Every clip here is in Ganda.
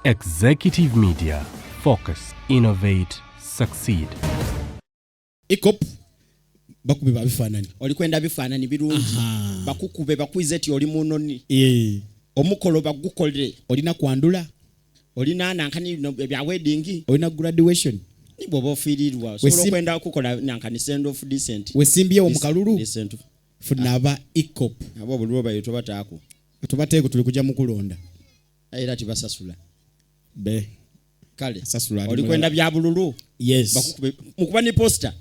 Executive Media. Focus, innovate, succeed. Ecop bakubi ba bifaananyi. Oli kwenda bifaananyi birungi. Bakukube bakwize ti oli munoni. Eh. Omukolo bagukolere. Olina kwandula. Olina nankani no, bya wedding. Olina graduation. Ni bw'oba ofiirirwa osobola okwenda okukola nankani send off decent. Wesimbyewo mu kalulu. Decent. Funa aba Ecop. Abo obululu bayo tobataako. Tubateeko tuli kujja mu kulonda. Era tibasasula. Be. Kale. Sasula Oli kwenda bya bululu. Yes. Bakukube mukuba ni poster.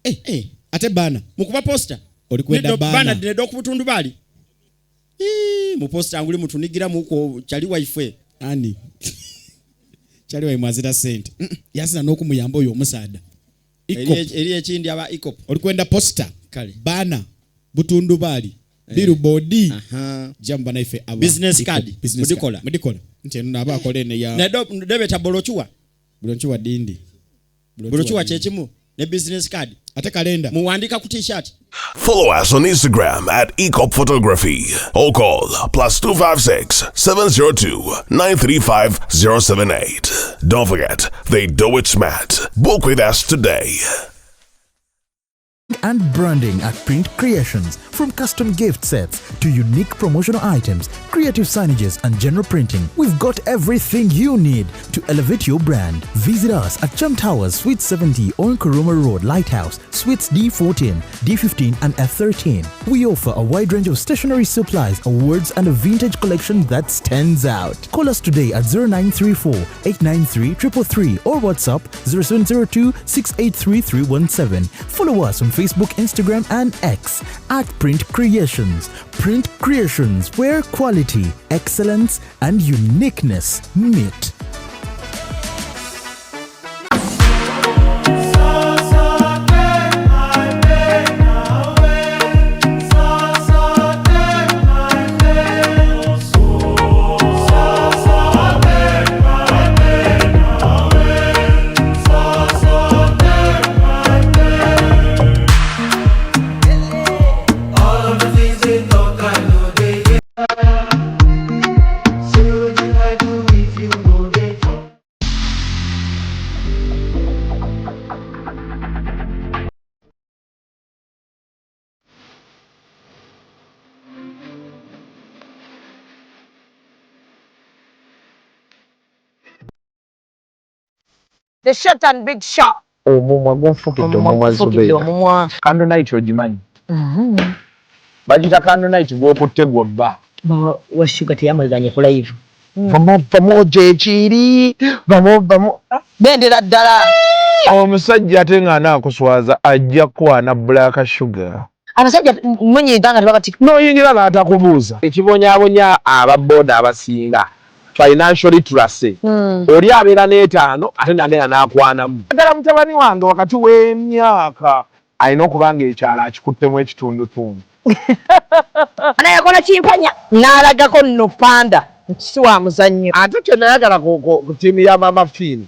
Eh, eh, ate bana. Mukuba poster. Oli kwenda bana. Bana dinedo ku butundu bali. Ii, mu poster nguli mutunigira muko chali waife. Ani. Chali wa mwazira sente. Yasina n'okumuyamba oyo omusaada. Ecop. Eri ekindi aba Ecop. Oli kwenda poster. Kale. Bana butundu bali. Eh. Billboard. Aha. Jamba naife aba. Business Ecop. card. Business Mudikola. card. Mudikola. Nti eno aba akola eno ya. Nedo debeta bolochuwa. Bolochuwa dindi. Bolochuwa kyekimu ne business card. Ate kalenda. Muwandika ku t-shirt. Follow us on Instagram at Ecop Photography or call +256 702 935 078. Don't forget, they do it smart. Book with us today. And branding at Print Creations, from custom gift sets to unique promotional items, creative signages and general printing. We've got everything you need to elevate your brand. Visit us at Chum Towers, Suite 70 on Kuruma Road, Lighthouse, Suites D14, D15 and F13. We offer a wide range of stationery supplies, awards and a vintage collection that stands out. Call us today at 0934 893 333 or WhatsApp 0702 683 317. Follow us on Facebook, Instagram and X at Print Creations. Print Creations, where quality, excellence and uniqueness meet. The short and big shot. Omumwa gunfukidde omumwa Zubeida. Omumwa. Candle night ogimanyi? Bagiyita candle night gw'okutte gw'obba. Wa Sugar teyamweganye ku live. Vamu vamu gyekiri vamu vamu. Bendera ddala. Omusajja ate ng'anaakuswaza ajja kukwana Black Sugar. Abasajja munyiiga nga tebabati. N'oyingira n'atakubuuza. Ekibonyaabonya aba boda abasinga financial literacy. Oli abeera n'etaano ate n'agenda n'akwanamu. Ddala mutabani wange wakati w'emyaka alina okuba ng'ekyalo akikuttemu ekitundutundu. Naye yakola kimpanya n'alagako nno panda nti si wa muzannyo. Ate kye nayagala ku ttiimu ya Mama Finn.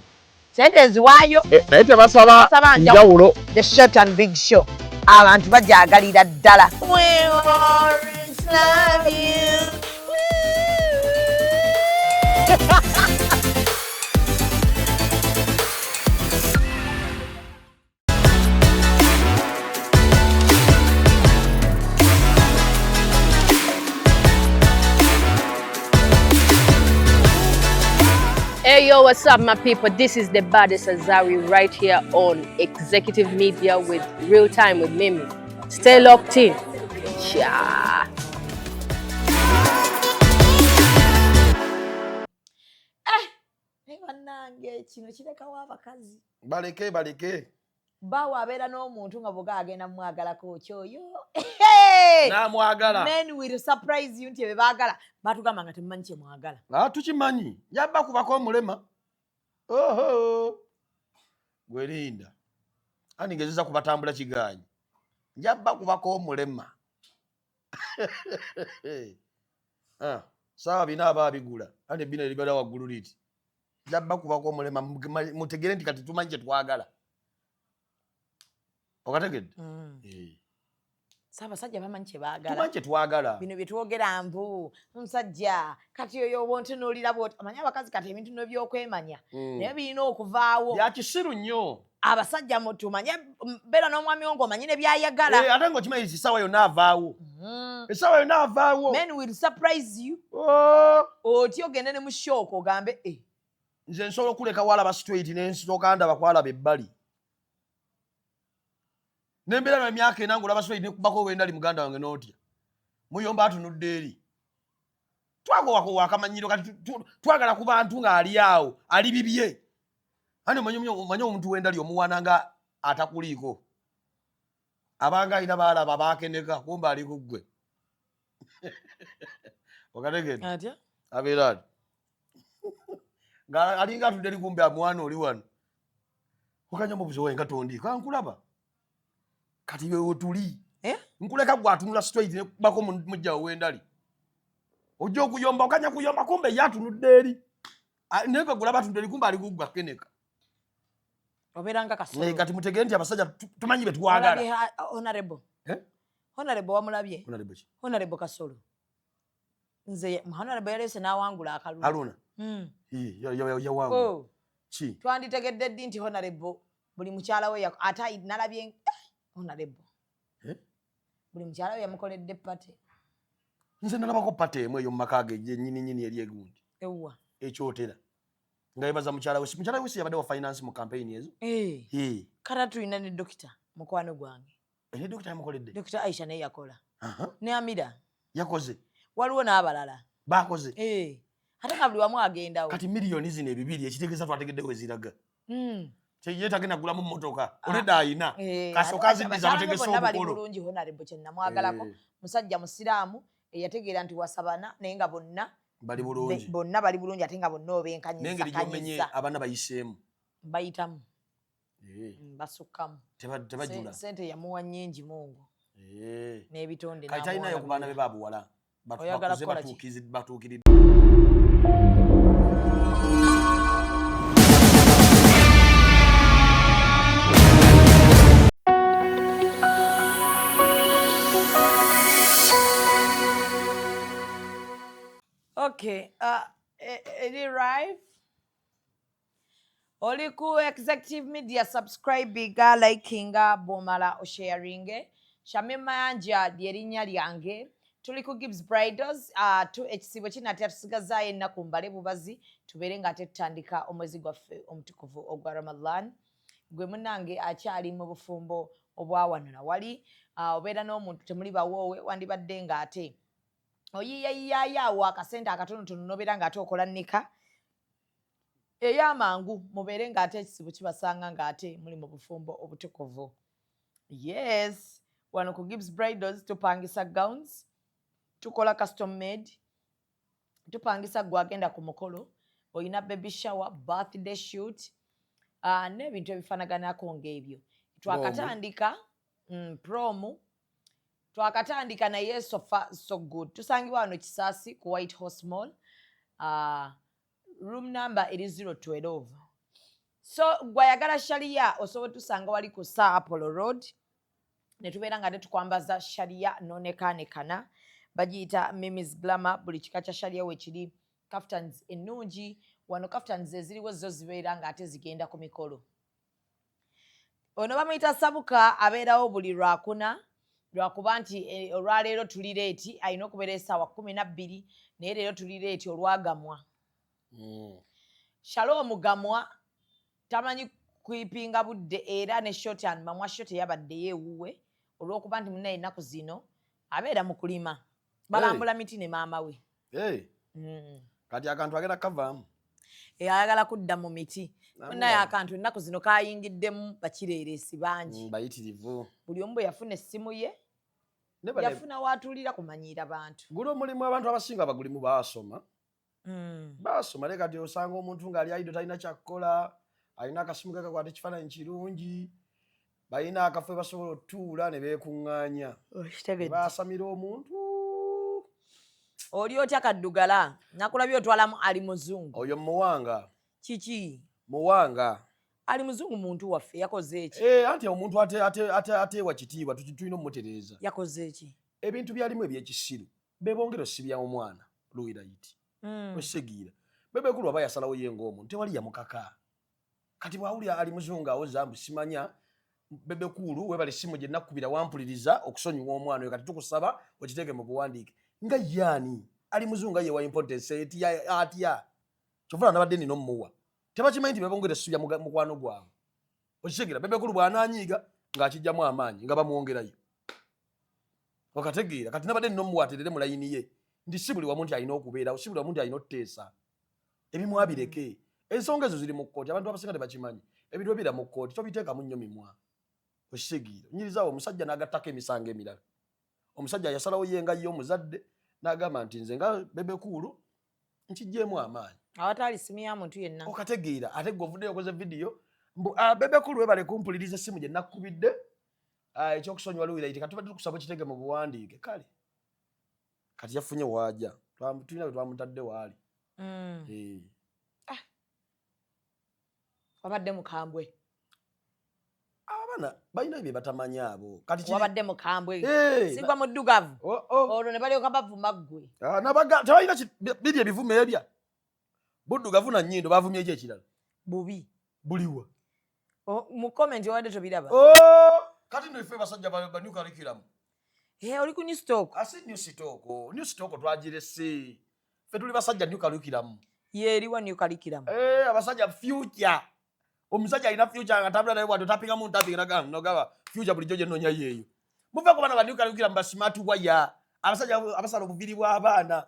Sente nziwaayo. Naye tebasaba njawulo. The short and big show. Abantu bajagalira ddala. We always love you. Hey yo, what's up my people? This is the baddest Azawi right here on Executive Media with Real Time with Mimi. Stay locked in. Yeah. Bannange kino kirekawo abakazi. Baleke baleke. Bawo abeera n'omuntu nga bwoga agenda mumwagalako kyoyo. Namwagala. Men will surprise you nti ebyo baagala. Batugamba nga temumanyi kye mwagala. Ah, tukimanyi. Yabba kubako omulema. Oho. Gwerinda. Ani ngezeza kubatambula kigaanyi. Njabba kubako omulema. Ah, sawa bina aba abigula. Ani bina libala waggulu liti. Njabba kubako omulema mutegere nti kati tumanyi kye twagala. Okategedde? Saabasajja bamanyi kye baagala. Tumanyi kye twagala. Bino bye twogera mbu omusajja kati oyo oba ontunuulira bwoti, amanyi abakazi kati ebintu n'ebyokwemanya naye birina okuvaawo. Bya kisiru nnyo. Abasajja tumanye beera n'omwami wo ng'omanyi ne by'ayagala. Eh, ate ng'okimanyi nti essaawa yonna avaawo. Essaawa yonna avaawo. Men will surprise you. Oh. Otya ogende ne mu shock ogambe eh. Nze nsobola okuleka walaba straight ne nsooka ndaba kwalaba ebbali. Nembeera na myaka ena ng'olaba straight nekubako wendali muganda wange n'otya. Muyomba atunudde eri. Twakowakowa akamanyiro kati twagala ku bantu ng'ali awo ali bibye. Ani omanyi omuntu wendali omuwana nga atakuliiko. Abanga alina baalaba baakeneka kumbe ali ku ggwe. Okategedde? Atya? Abeera ati. Nga alinga atudde eri kumbe amwana oli wano. Okanya omubuzi owe nga tondiiko nkulaba. Kati we wetuli. Eh? Nkuleka gwe atunula straight ne kubako mujja we wendali. Ojja okuyomba okanya kuyomba kumbe ye atunudde eri. Naye nga gulaba atunudde eri kumbe ali kuggwa keneka. Obeera nga kasolo. Naye kati mutegere nti abasajja tumanyi be twagala. Olabye honorable. Eh? Honorable wamulabye? Honorable ki? Honorable Kasolo. Nze honorable yaleese n'awangula akalulu. Haruna? Ii, yawangula. Oh. Ki? Twanditegedde ddi nti honorable buli mukyala we ate nalabye honorable. Eh? Buli mukyala we yamukoledde party. Nze nalabako party emu eyo mu maka ge nnyini nnyini eri egundi. Ewwa. Ekyotera. Nga yebaza mukyala we. Mukyala we si yabadde wa finance mu campaign ezo? Eh. Eh. Kata tulina ne dokita mukwano gwange. Ne dokita yamukoledde? Dokita Aisha naye yakola. Aha. Ne Amira. Yakoze. Waliwo n'abalala. Bakoze. Eh. Ate nga buli wamu agendawo. Kati miliyoni zino ebibiri ekitegeeza twategedde we ziraga. Ye tagenda kugulamu mmotoka. Already ayina. Eh, Kasooka ate aziddiza abakyala be bategese bonna bali omukolo. bulungi honorable kye namwagalako. Musajja musiraamu eyategeera nti wasabana naye nga bonna bali bulungi. Bonna bali bulungi ate nga bonna obenkanyizza N'engeri gy'omenye kanyizza. abaana bayiseemu. Bayitamu. Eh. Basukkamu. Tebajula. Ssente yamuwa nnyingi Mungu. Eh. N'ebitonde Kati talinayo ku baana be babuwala. Oyagala Bakuze kukola ki? batuukiridde. Okay, eri live. Oli ku Executive Media, subscribinga, likinga, bw'omala osharinge. Shamim Mayanja ly'erinnya lyange. Tuli ku Gibbs Bridals, ekisiibo kinaatera tusigazaayo ennaku mbale bubazi, tubeere ng'ate tutandika omwezi gwaffe omutukuvu ogwa Ramadan. Gwe munnange akyali mu bufumbo obwa wano na wali, obeera n'omuntu temuli bawoowe, wandibadde ng'ate oyiiyayiiyaayo awo akasente akatonotono n'obeera ng'ate okola nnika ey'amangu, mubeere ng'ate ekisibo kibasanga ng'ate muli mu bufumbo obutukuvu. Yes, wano ku Gibbs Bridals tupangisa gowns, tukola custom made, tupangisa gwe agenda ku mukolo, olina baby shower, birthday shoot, n'ebintu ebifaanaganako ng'ebyo. Twakatandika, promo, twakatandika naye so far so good. Tusangibwa wano Kisaasi ku White Horse Mall, room number eri 012. So gw'ayagala sharia osobola tusanga wali ku Sir Apollo Road, ne tubeera nga tetukwambaza sharia n'onekaanekana. Bagiyita Mimi's Glamour, buli kika kya sharia weekiri, kaftans ennungi. Wano kaftans eziriwo zo zibeera ng'ate zigenda ku mikolo. Ono bamuyita Sabuka, abeerawo buli lwakuna, lwakuba nti olwaleero tuli late, alina okubeera essaawa 12, naye leero tuli late olwagamwa. Shalom Gamwa tamanyi kuyipinga budde, era ne short and mamwa short yabaddeyo ewuwe olw'okuba nti munnaye ennaku zino abeera mu kulima, balambula miti ne maama we. Hey. Kati akantu agenda kavaamu. Ayagala kudda mu miti. Namulaba. Munnaye akantu ennaku zino kayingiddemu bakireeresi bangi. Bayitirivu. Buli omu bwe yafuna essimu ye, Ne bane- yafuna waatuulira kumanyiira bantu. Guno omulimu abantu abasinga bagulimu baasoma. Baasoma, naye kati osanga omuntu ng'ali aido talina kyakukola, alina akasimu ke kakwata ekifaananyi kirungi, balina akafo basobola otuula ne beekuŋŋaanya. Okitegedde. Baasamira omuntu. Oli otya kaddugala? Nakulabye otwalamu ali muzungu. Oyo muwanga. Kiki? Muwanga. Ali muzungu muntu waffe yakoze eki? Eh, anti omuntu ateewa kitiibwa tulina omumutereeza. Yakoze eki? Ebintu byalimu ebyekisiru bebongera osibya omwana luirayiti. Osegiira bebekulu aba yasalawo ye ng'omuntu, tewali yamukaka. Kati bwawulira ali muzungu awoza mbu simanya bebekulu webale simu gye nakkubira wampuliriza okusonyiwa omwana oyo, kati tukusaba okiteeke mu buwandiike. Nga yaani ali muzungu yewa importance etya atya? Kyova nabadde nina omuwa. Tebakimanyi nti bebongera esubya mukwano gwabwe. Okitegera bebekulu bw'ananyiiga ng'akijjamu amaanyi nga bamwongerayo. Okategeera kati nabadde nina omuwa aterere mu layini ye nti si buli wamu nti alina okubeerawo, si buli wamu nti alina otuteesa. Ebimu abireke. Ensonga ezo ziri mu kkooti, abantu abasinga tebakimanyi. Ebintu ebira mu kkooti tobiteekamu nnyo mimwa. Okitegeera onyirizawo omusajja n'agattako emisango emirala. Omusajja yasalawo ye nga ye omuzadde n'agamba nti nze nga bebekuulu nkijjeemu amaanyi. Awatali simu ya muntu yenna. Okategeera ate gwe ovuddeyo okoze vidiyo mbu bebekulu webale kumpuliriza essimu gye nakkubidde ekyokusonyiwa luwira kati tubadde tukusaba okiteeke mu buwandiike. Kale kati yafunye waaja, tulina bwe twamutadde waali. Wabadde mukambwe. Abaana balina bye batamanyi abo. Kati wabadde mukambwe. Sigwa muddugavu. Olwo ne balyoka bavuma ggwe. Tebalina biri ebivumo ebya buddugavu na nnyindo bavumye eki ekirala. Bubi. Buliwa. Mu comment wabadde tobiraba. Kati nno ife basajja ba new curriculum. Oli ku new stock. Asi new stock. New stock twagirese. Ffe tuli basajja new curriculum. Ye eriwa new curriculum. Abasajja future. Omusajja alina future nga tambula naye bw'atyo tapinga mu ntapinga naga nogaba future bulijjo gye nnoonya yeeyo. Muve ku baana ba new curriculum ba smart wire. Abasajja abasala obuviri bw'abaana.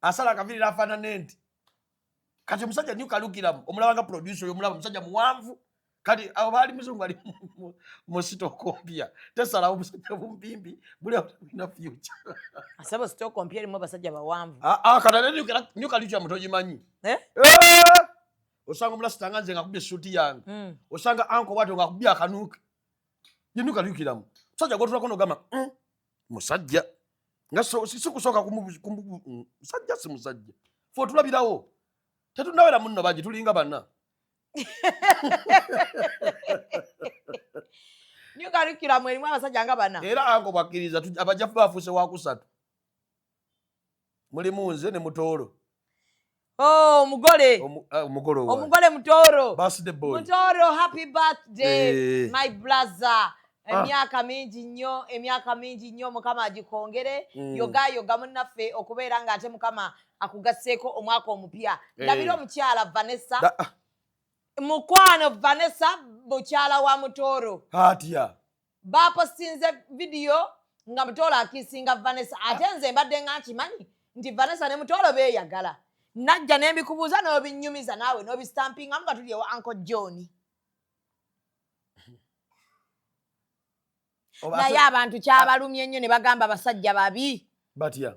Asala akaviri n'afaanana enti. Kati omusajja new curriculum omulaba nga producer oyo omulaba omusajja muwanvu. Kati abo baali muzungu ali mu sitokompya. Tesalawo omusajja bumpimpi buli awo bulina future. Asaba sitokompya erimu abasajja bawanvu. Kati ate new curriculum togimanyi. Osanga omulasita nga nze ngakubye essuuti yange. Osanga anko bw'atyo ngakubye akanuuke. Ye new curriculum. Musajja gw'otuulako n'ogamba, musajja. Nga si kusooka musajja si musajja. Ffe otulabirawo. Tetunnawera munno bangi tulinga bana. New curriculum erimu abasajja nga bana. Era anko bw'akkiriza abajja bafuuse wakusatu. Mulimu nze ne Mutooro. Oh, omugole. Omugole owange. Omugole Mutooro. Birthday boy. Mutooro, happy birthday, my brother. Emyaka mingi nnyo, emyaka mingi nnyo, Mukama agikwongere. Yoga yoga munnaffe okubeera ng'ate Mukama akugasseeko omwaka omupya. Ndabira omukyala Vanessa. Mukwano Vanessa mukyala wa Mutooro. Atya. Bapostinze video nga Mutooro akisinga Vanessa. Ate nze mbadde nga nkimanyi nti Vanessa ne Mutooro beeyagala. Najja ne mbikubuuza n'obinnyumiza naawe n'obistampingamu nga tuli ewa Uncle John. Naye abantu kyabalumye nnyo ne bagamba abasajja babi. Batya?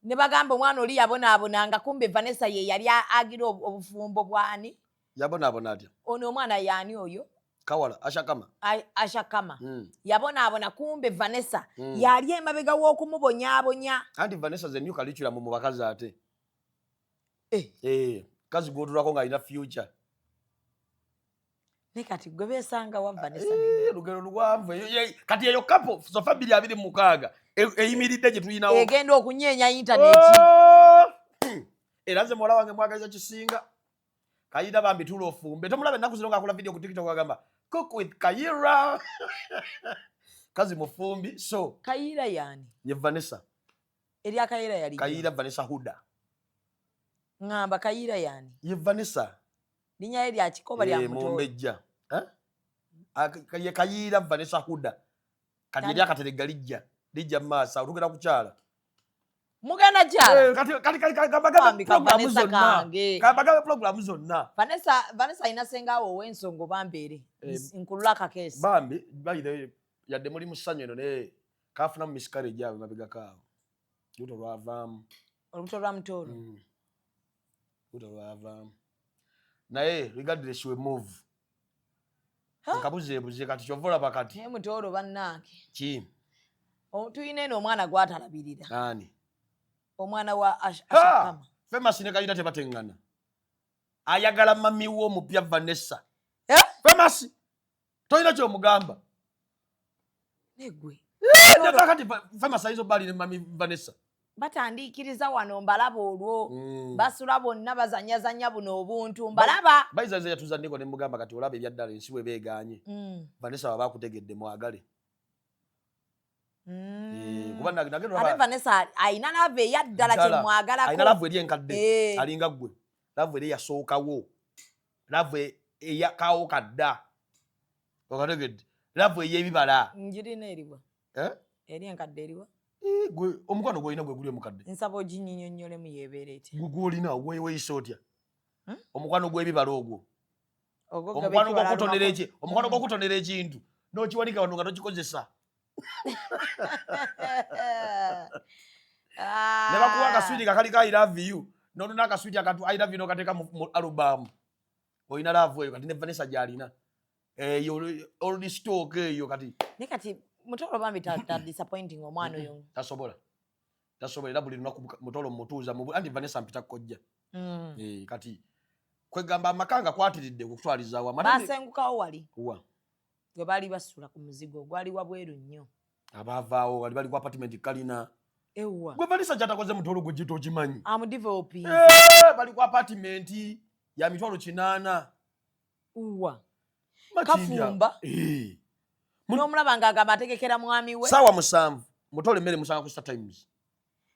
Ne bagamba omwana oli yabonaabonanga kumbe Vanessa ye yali agira obufumbo bw'ani? Yabonaabona atya? Ono omwana yaani oyo? Kawala, Ashakama. Ashakama. Yabonaabona kumbe Vanessa yali emabega w'okumubonyaabonya. Anti Vanessa ze new curriculum mu bakazi ate. Kazi gw'otuulako ng'alina future. Ne kati gwe beesanga wa Vanessa? Lugero luwanvu. Kati eyo couple sofa 2026 eyimiridde gye tulinawo. Egenda okunyeenya intaneti. Era nze muwala wange mwagaliza kisinga. Kayira bambi tuula ofumbe. Tomulaba ennaku zino ng'akola video ku TikTok agamba cook with Kayira. Kazi mufumbi so. Kayira yaani? Ye Vanessa. Erya Kayira yali. Kayira Vanessa Huda. Ngamba Kayira yaani? Ye Vanessa. Linnya lye lya kikoba lya Mutooro. Mumbejja. Ye Kayira Vanessa Huda. Kati erya Kateregga lijja. Lijja mu maaso awo tugenda kukyala. Mugenda kyala. Kati kambagabe programu zonna. Vanessa alina ssenga wo ow'ensonga oba mbeere. Nkulula akakeesi. Bambi by the yadde muli mu ssanyu eno naye kafunamu miscarriage awo emabegako awo. Lubuto lwavaamu. Olubuto lwa Mutooro. Lubuto lwavaamu. Naye regardless we move. Nkabuzeebuze kati kyova olaba kati. Naye Mutooro bannange. Ki? Tulina eno omwana gw'atalabirira. Ani? Omwana wa Ashakama. Famous ne Kayira tebateŋŋana. Ayagala mami wo omupya Vanessa. Eh? Famasi tolina kyomugamba. Negwe. Eh, kati Famasi ayinza obba ali ne mami Vanessa. Batandiikiriza wano mbalaba olwo. Basula bonna bazanyazanya buno obuntu mbalaba. Bayiza nze yatuza ndiko ne mugamba kati olaba ebyaddala ensi bwe beegaanye. Vanessa baba akutegedde mwagale. Eh, kuba nagenda Ate Vanessa ayina love eyaddala kyemwagalako. Ayina love eri enkadde. Alinga ggwe. Love eri yasookawo. Love eyakawo kadda. Okategedde. Love ey'ebibala. Njirina eriwa? Eh? Eri enkadde eriwa? Eh, gwe omukwano gw'olina gwe guli omukadde. Nsaba oginyinyonnyolemu yeebeera etya. Gwe gw'olina weeyisa otya? Omukwano gw'ebibala ogwo. Ogwo Omukwano gwe gw'okutonera ekibala eki, omukwano gw'okutonera ekintu n'okiwanika wano nga tokikozesa. Ne bakuwa akaswiti kakali ka I love you n'onona akaswiti akatu I love you n'okateeka mu alubamu. Olina love eyo kati ne Vanessa gy'alina. Eyo old stock eyo kati. Naye kati Mutoro bambi ta disappointing omwana oyo. Tasobola. Tasobola era buli lunaku Mutoro mutuuza mu anti Vanessa mpita kojja. Kati kwegamba amaka nga kwatiridde okutwaliza awamu. Basengukawo wali. Wa. Gwe baali basula ku muzigo gwali wabweru nnyo. Abaavaawo wali bali ku apartment kalina. Ewa. Gwe Vanessa kyatakoze Mutoro gwe gye tokimanyi. Amudeveloping. Bali ku apartment ya 800,000. Uwa. Makindya. Kafumba. N'omulaba ng'agamba ategekera mwami we. Saawa 7 Mutoro emmere musanga ku Star Times.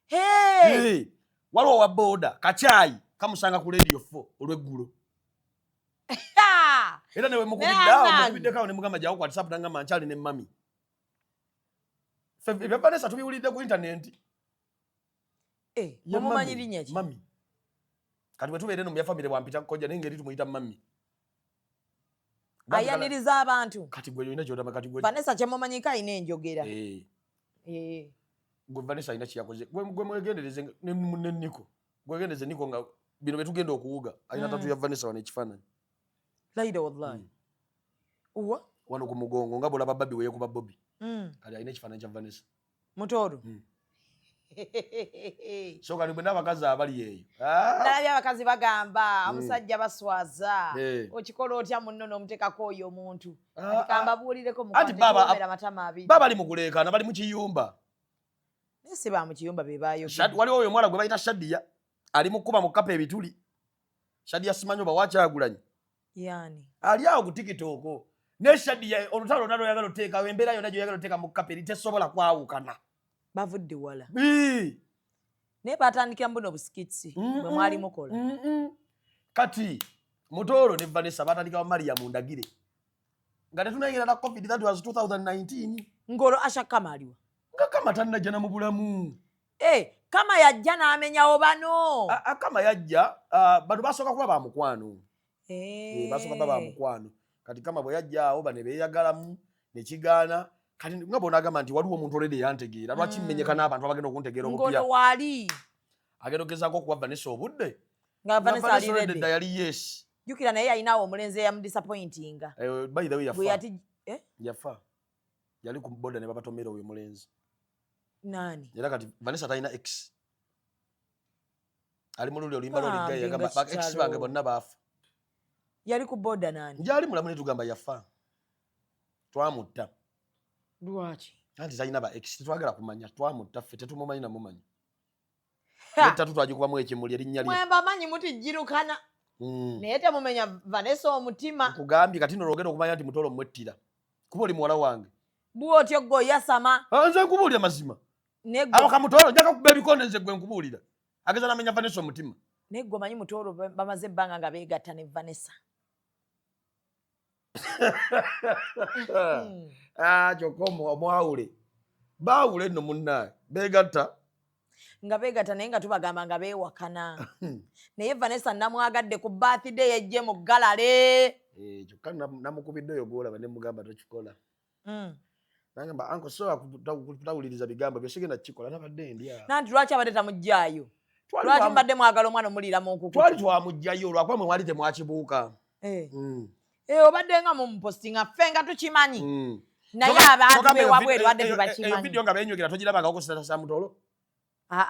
Hey! Hey! Waliwo owa boda kacaayi kamusanga ku Radio 4 olw'eggulo. Era newe mukubidde awo, mukubiddeko awo ne mugamba gyawo ku WhatsApp n'angamba nkyali ne mami. Ffe ebya Vanessa tubiwulidde ku internet. Eh, Ye mumumanyi mami, linnya ki? Mami. Kati bwe tubeera eno mu bya family bwampita kojja naye ngeri tumuyita mami. Ayaniriza abantu. Kati gwe olina ky'otama kati gwe. Vanessa kyemumanyiko alina enjogera. Eh. Gwe Vanessa alina kye yakoze. Gwe mwegendereze ne Niko. Gwegendereze Niko nga bino bye tugenda okuwuga. Alina tattoo ya Vanessa wano ekifaananyi. Laida wallahi. Uwa? Wano ku mugongo nga bw'olaba Barbie we yeekuba Bobby. Kati alina ekifaananyi kya Vanessa. Mutoro. So kati bwe n'abakazi abali eyo. Nalabye abakazi bagamba omusajja baswaza. Eh. Okikola otya munno n'omuteekako oyo omuntu. Ah, Kati kamba buulireko Anti mukwate amatama abiri. Baba bali mu kuleekaana bali mu kiyumba. Naye si ba mu kiyumba be baayogera. Waliwo oyo omuwala gwe bayita Shadia ali mu kkuba mu kkapa ebituli. Shadia simanyi oba wakyagulanyi. Yani. Ali awo ku TikTok. Ne Shadia olutalo lwonna lw'oyagala oteekawo embeera yonna gy'oyagala oteeka mu kkapa eri tesobola kwawukana. Bavudde wala. Bii. Naye batandikira mu buno busikitsi bwe mwali mukola. Kati Mutoro ne Vanessa batandika wa Mariam Ndagire. Nga tetunayingira na COVID, that was 2019. Ng'olwo Asha Kama aliwa? Nga Kama tannajja na mu bulamu. Eh, Kama yajja n'amenyawo bano. Kama yajja, bano basooka kuba ba mukwano. Basooka kuba ba mukwano. Kati Kama bwe yajja awo bano ne beeyagalamu, ne kigaana. Kati nga bw'onaagamba nti waliwo omuntu already eyantegeera, lwaki mmenyeka n'abantu abagenda okuntegeera obupya? Ng'olwo waali. Agenda okugezaako okuwa Vanessa obudde. Nga Nga Vanessa Vanessa ali already ready. dda yali yes. Jjukira naye yalinawo omulenzi eyamudisappointinga. By the way, yafa. Bwe yati, eh? Yafa. Yali ku boda ne babatomera oyo mulenzi. Nani? Era kati Vanessa talina ex. Ali mu luli oluyimba lw'oli Bambi guy yagamba, nga ba ex kitalo. bange bonna baafa. Yali ku boda nani? Gyali mulamu ne tugamba yafa. Twamutta. Lwaki? Anti talina ba ex, tetwagala kumanya, twamutta ffe tetumumanyi na mumanyi. Ha! N'ettatu twagikubamu ekimuli erinnya lye. Mwe mbamanyi mutijjirukana. Naye temumenya Vanessa omutima. Nkugambye kati nno lwogenda okumanya nti Mutoro mwettira. Kuba oli muwala wange. Bw'otyo ggwe oyasama. Nze nkubuulira mazima. Naye ggwe Abo ka Mutoro njaka kuba ebikonde nze gwe nkubuulira. Ageza n'amenya Vanessa omutima. Naye ggwe omanyi Mutoro bamaze ebbanga nga beegatta ne Vanessa. Kyokka omwawule. Baawule nno munnaaye. Beegatta. Nga beegatta naye nga tubagamba nga beewakana. Naye Vanessa namwagadde ku birthday ejje mu ggalale. Kyokka namukubidde oyo gw'olaba ne mugamba tokikola. Nangamba, uncle, sobola kutawuliriza bigambo byo, sigenda kukikola, nabadde ndya. Nanti lwaki abadde tamuggyaayo? Lwaki mbadde mwagala omwana omuliira mu nkukutu? Twali twamuggyayo lwakuba mwe mwali temwakibuuka. Obadde nga mumupostinga ffe nga tukimanyi. Naye abantu bewabweru badde tebakimanyi. Eyo video nga beenywegera togirabangako ku status ya Mutoro?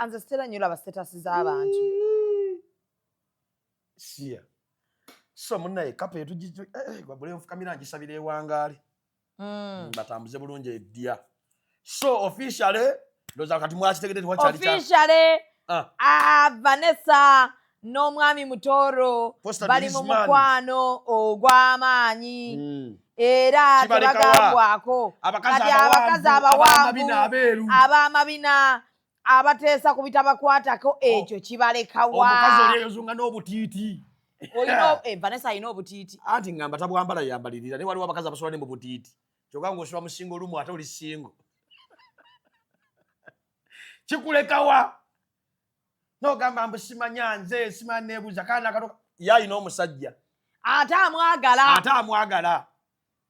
Nze sitera nnyo laba status z'abantu. Siya. So munaye kapa etugibule nfukamira ngisabira ewangaale. Batambuze bulungi eddya. So officially ndowooza kati mwakitegedde tewakyali kya Officially, Ah. ah, Vanessa n'omwami Mutoro Poster bali his mu man. mukwano ogw'amaanyi era Kibalekawa. tebagambwako. Abakazi Kati abakazi abawanvu, abawanvu, ab'amabina abeeru. ab'amabina, abateesa ku bitabakwatako, ekyo kibalekawa. Omukazi oli eyozunga n'obutiiti. Olina Vanessa alina obutiiti. Anti ngamba tabwambala yambalirira, naye waliwo abakazi abasobola ne mu butiiti, kyokka ng'osoba musinga olumu ate oli singo. Kikulekawa nogamba mbu simanya nze simanya neebuuza kaana kato ye alina omusajja. Ate amwagala. Ate amwagala.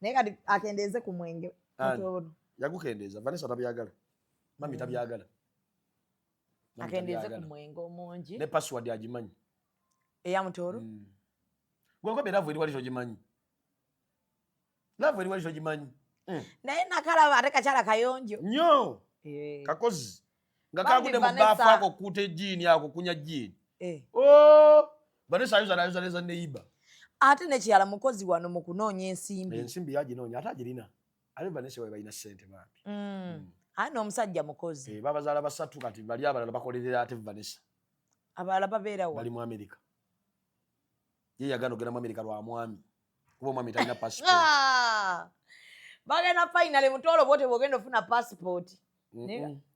Naye kati akendeeze ku mwenge. Ani? Mutooro. Yagukendeeza. Vanessa tabyagala, mami tabyagala. Mami Akendeeze ku tabyagala. mwenge omungi. Ne password agimanyi. Eya Mutooro. Gwenkobe love eri wali togimanyi, love eri wali togimanyi. Naye nakalaba ate kakyala kayonjo. Nnyo. Eh. Kakozi nga Bambi kagudde mu Vanessa. baafu ako kuuta ejiini ako kunya jiini. Eh. Oh, Vanessa ayoza nayoza neza neiba. Ate nekirala mukozi wano mu kunoonya ensimbi. Ensimbi yaginoonya ate agirina, ate Vanessa we balina ssente bambi. Ate n'omusajja mukozi. Eh, babazaala basatu kati bali abalala bakolerera ate Vanessa. Abalala babeerawa? Bali mu Amerika. Ye yagaana okugenda mu Amerika lwa mwami, kuba omwami talina passport. Ah! Bagenda finally Mutoolo bwote bwogenda ofuna passport.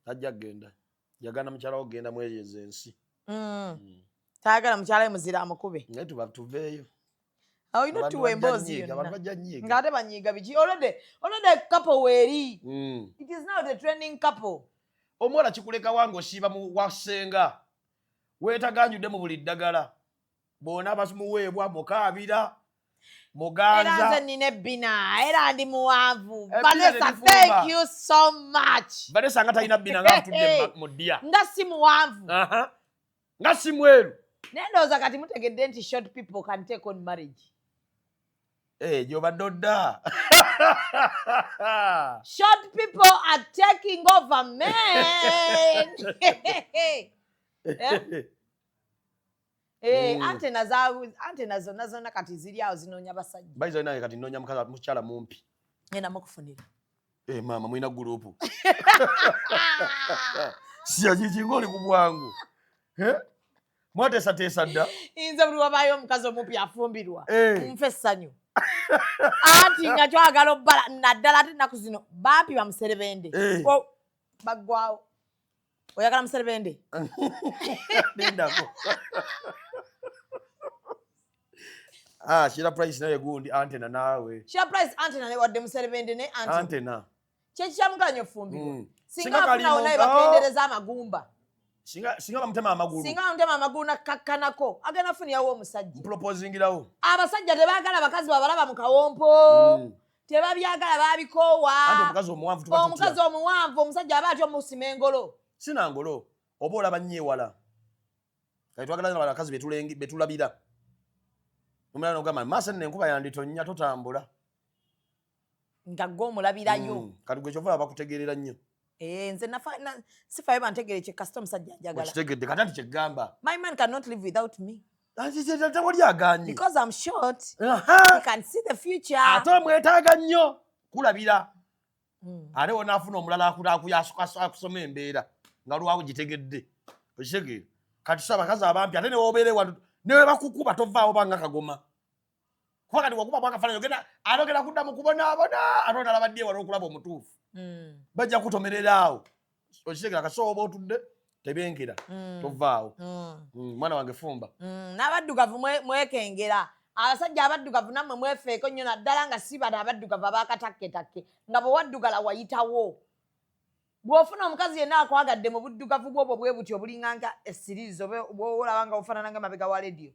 Tajja kugenda, yagaana mukyala wo kugenda mweyezo ensi. Tayagala mukyala we muzira amukube. Naye tuba tuveeyo. Olina Abantu otuwa bajja emboozi nnyiiga, abantu yonna. bajja nnyiiga. Ng'ate banyiiga biki? Already couple weeri. It is now the trending couple. Omuwala kikulekawa ng'osiiba mu wasenga weetaganjudde mu buli ddagala bwona bamuweebwa mukaabira Era nze muganza. nnina ebbina, era ndi muwanvu. Ebbina Vanessa, terifumba. thank you so much. Vanessa nga talina bbina nga atudde mu ddya. Nga si muwanvu. Aha. Nga si mweru. Naye ndowooza kati mutegedde nti short people can take on marriage. Eh, gy'obadde odda. Short people are taking over men. Eh? Eh, Antenna zonna zonna kati ziri awo zinoonya basajja. Bayiza nange kati nnoonya mukazi mukyala mumpi. Ngenda mukufunira. Eh, maama mulina gurupu siyakikinga oli ku bwangu. Eh? Mwateesateesa dda. Nze buli wabaayo omukazi omumpi afumbirwa, Eh. nfa essanyu. Anti nga kyagala obbala naddala ate ennaku zino bampi bamuserebende. Eh. Oh, baggwawo. Oyagala muserebende? Lindako. Ah, Shira Price naye gundi antena naawe. Shira Price antena ne wadde muserebende ne antena. Antena. Kyekikyamugaanyi ofumbirwa. Singa Singa afunawo kalimu- naye bakendereza amagumba. Singa bamutema amagulu. Singa bamutema amagulu nakakkanako agenda afunirawo omusajja. Mproposingirawo. Abasajja tebaagala bakazi babalaba mu kawompo. Tebabyagala, babikoowa. Anti omukazi omuwanvu tuba tutya. Omukazi omuwanvu omusajja aba atya omusima engolo. Sina ngolo oba olaba nnyo ewala. Kati twagala nnyo abakazi betulabira. Omulala n'ogamba maaso nno enkuba yanditonnya totambula. Nga gwe omulabirayo. Kati gwe kyova olaba bakutegeerera nnyo. Eh, nze sifayo bantegeere kye kasita omusajja anjagala. Okitegedde kati anti kyegamba. My man cannot live without me. Anti tewali agaanyi. Because I'm short, Aha. he can see the future. Ate omwetaaga nnyo kulabira. Ate wonaafuna omulala akusoma embeera nga lwawo gitegedde. Okitegeera? Kati so abakazi abampi ate ne wobeera ewantu ne we bakukuba tovaawo banga kagoma. Kuba kati wakuba bwakafaananyi ogenda ate ogenda kudda mu kubonaabona ate onalaba ddi ewala okulaba omutuufu. Bajja kutomerera awo. Okitegeera? Kasooba oba otudde tebenkera tovaawo. Mwana wange fumba. N'abaddugavu mwekengera. Abasajja abaddugavu nammwe mwefeeko nnyo naddala nga si bano abaddugavu abakatakketakke nga bwe waddugala wayitawo. Bw'ofuna omukazi yenna akwagadde mu buddugavu bw'obwo bwe butyo obulinga nga essiriizi oba bw'olaba nga ofaanana nga mabega wa leediyo.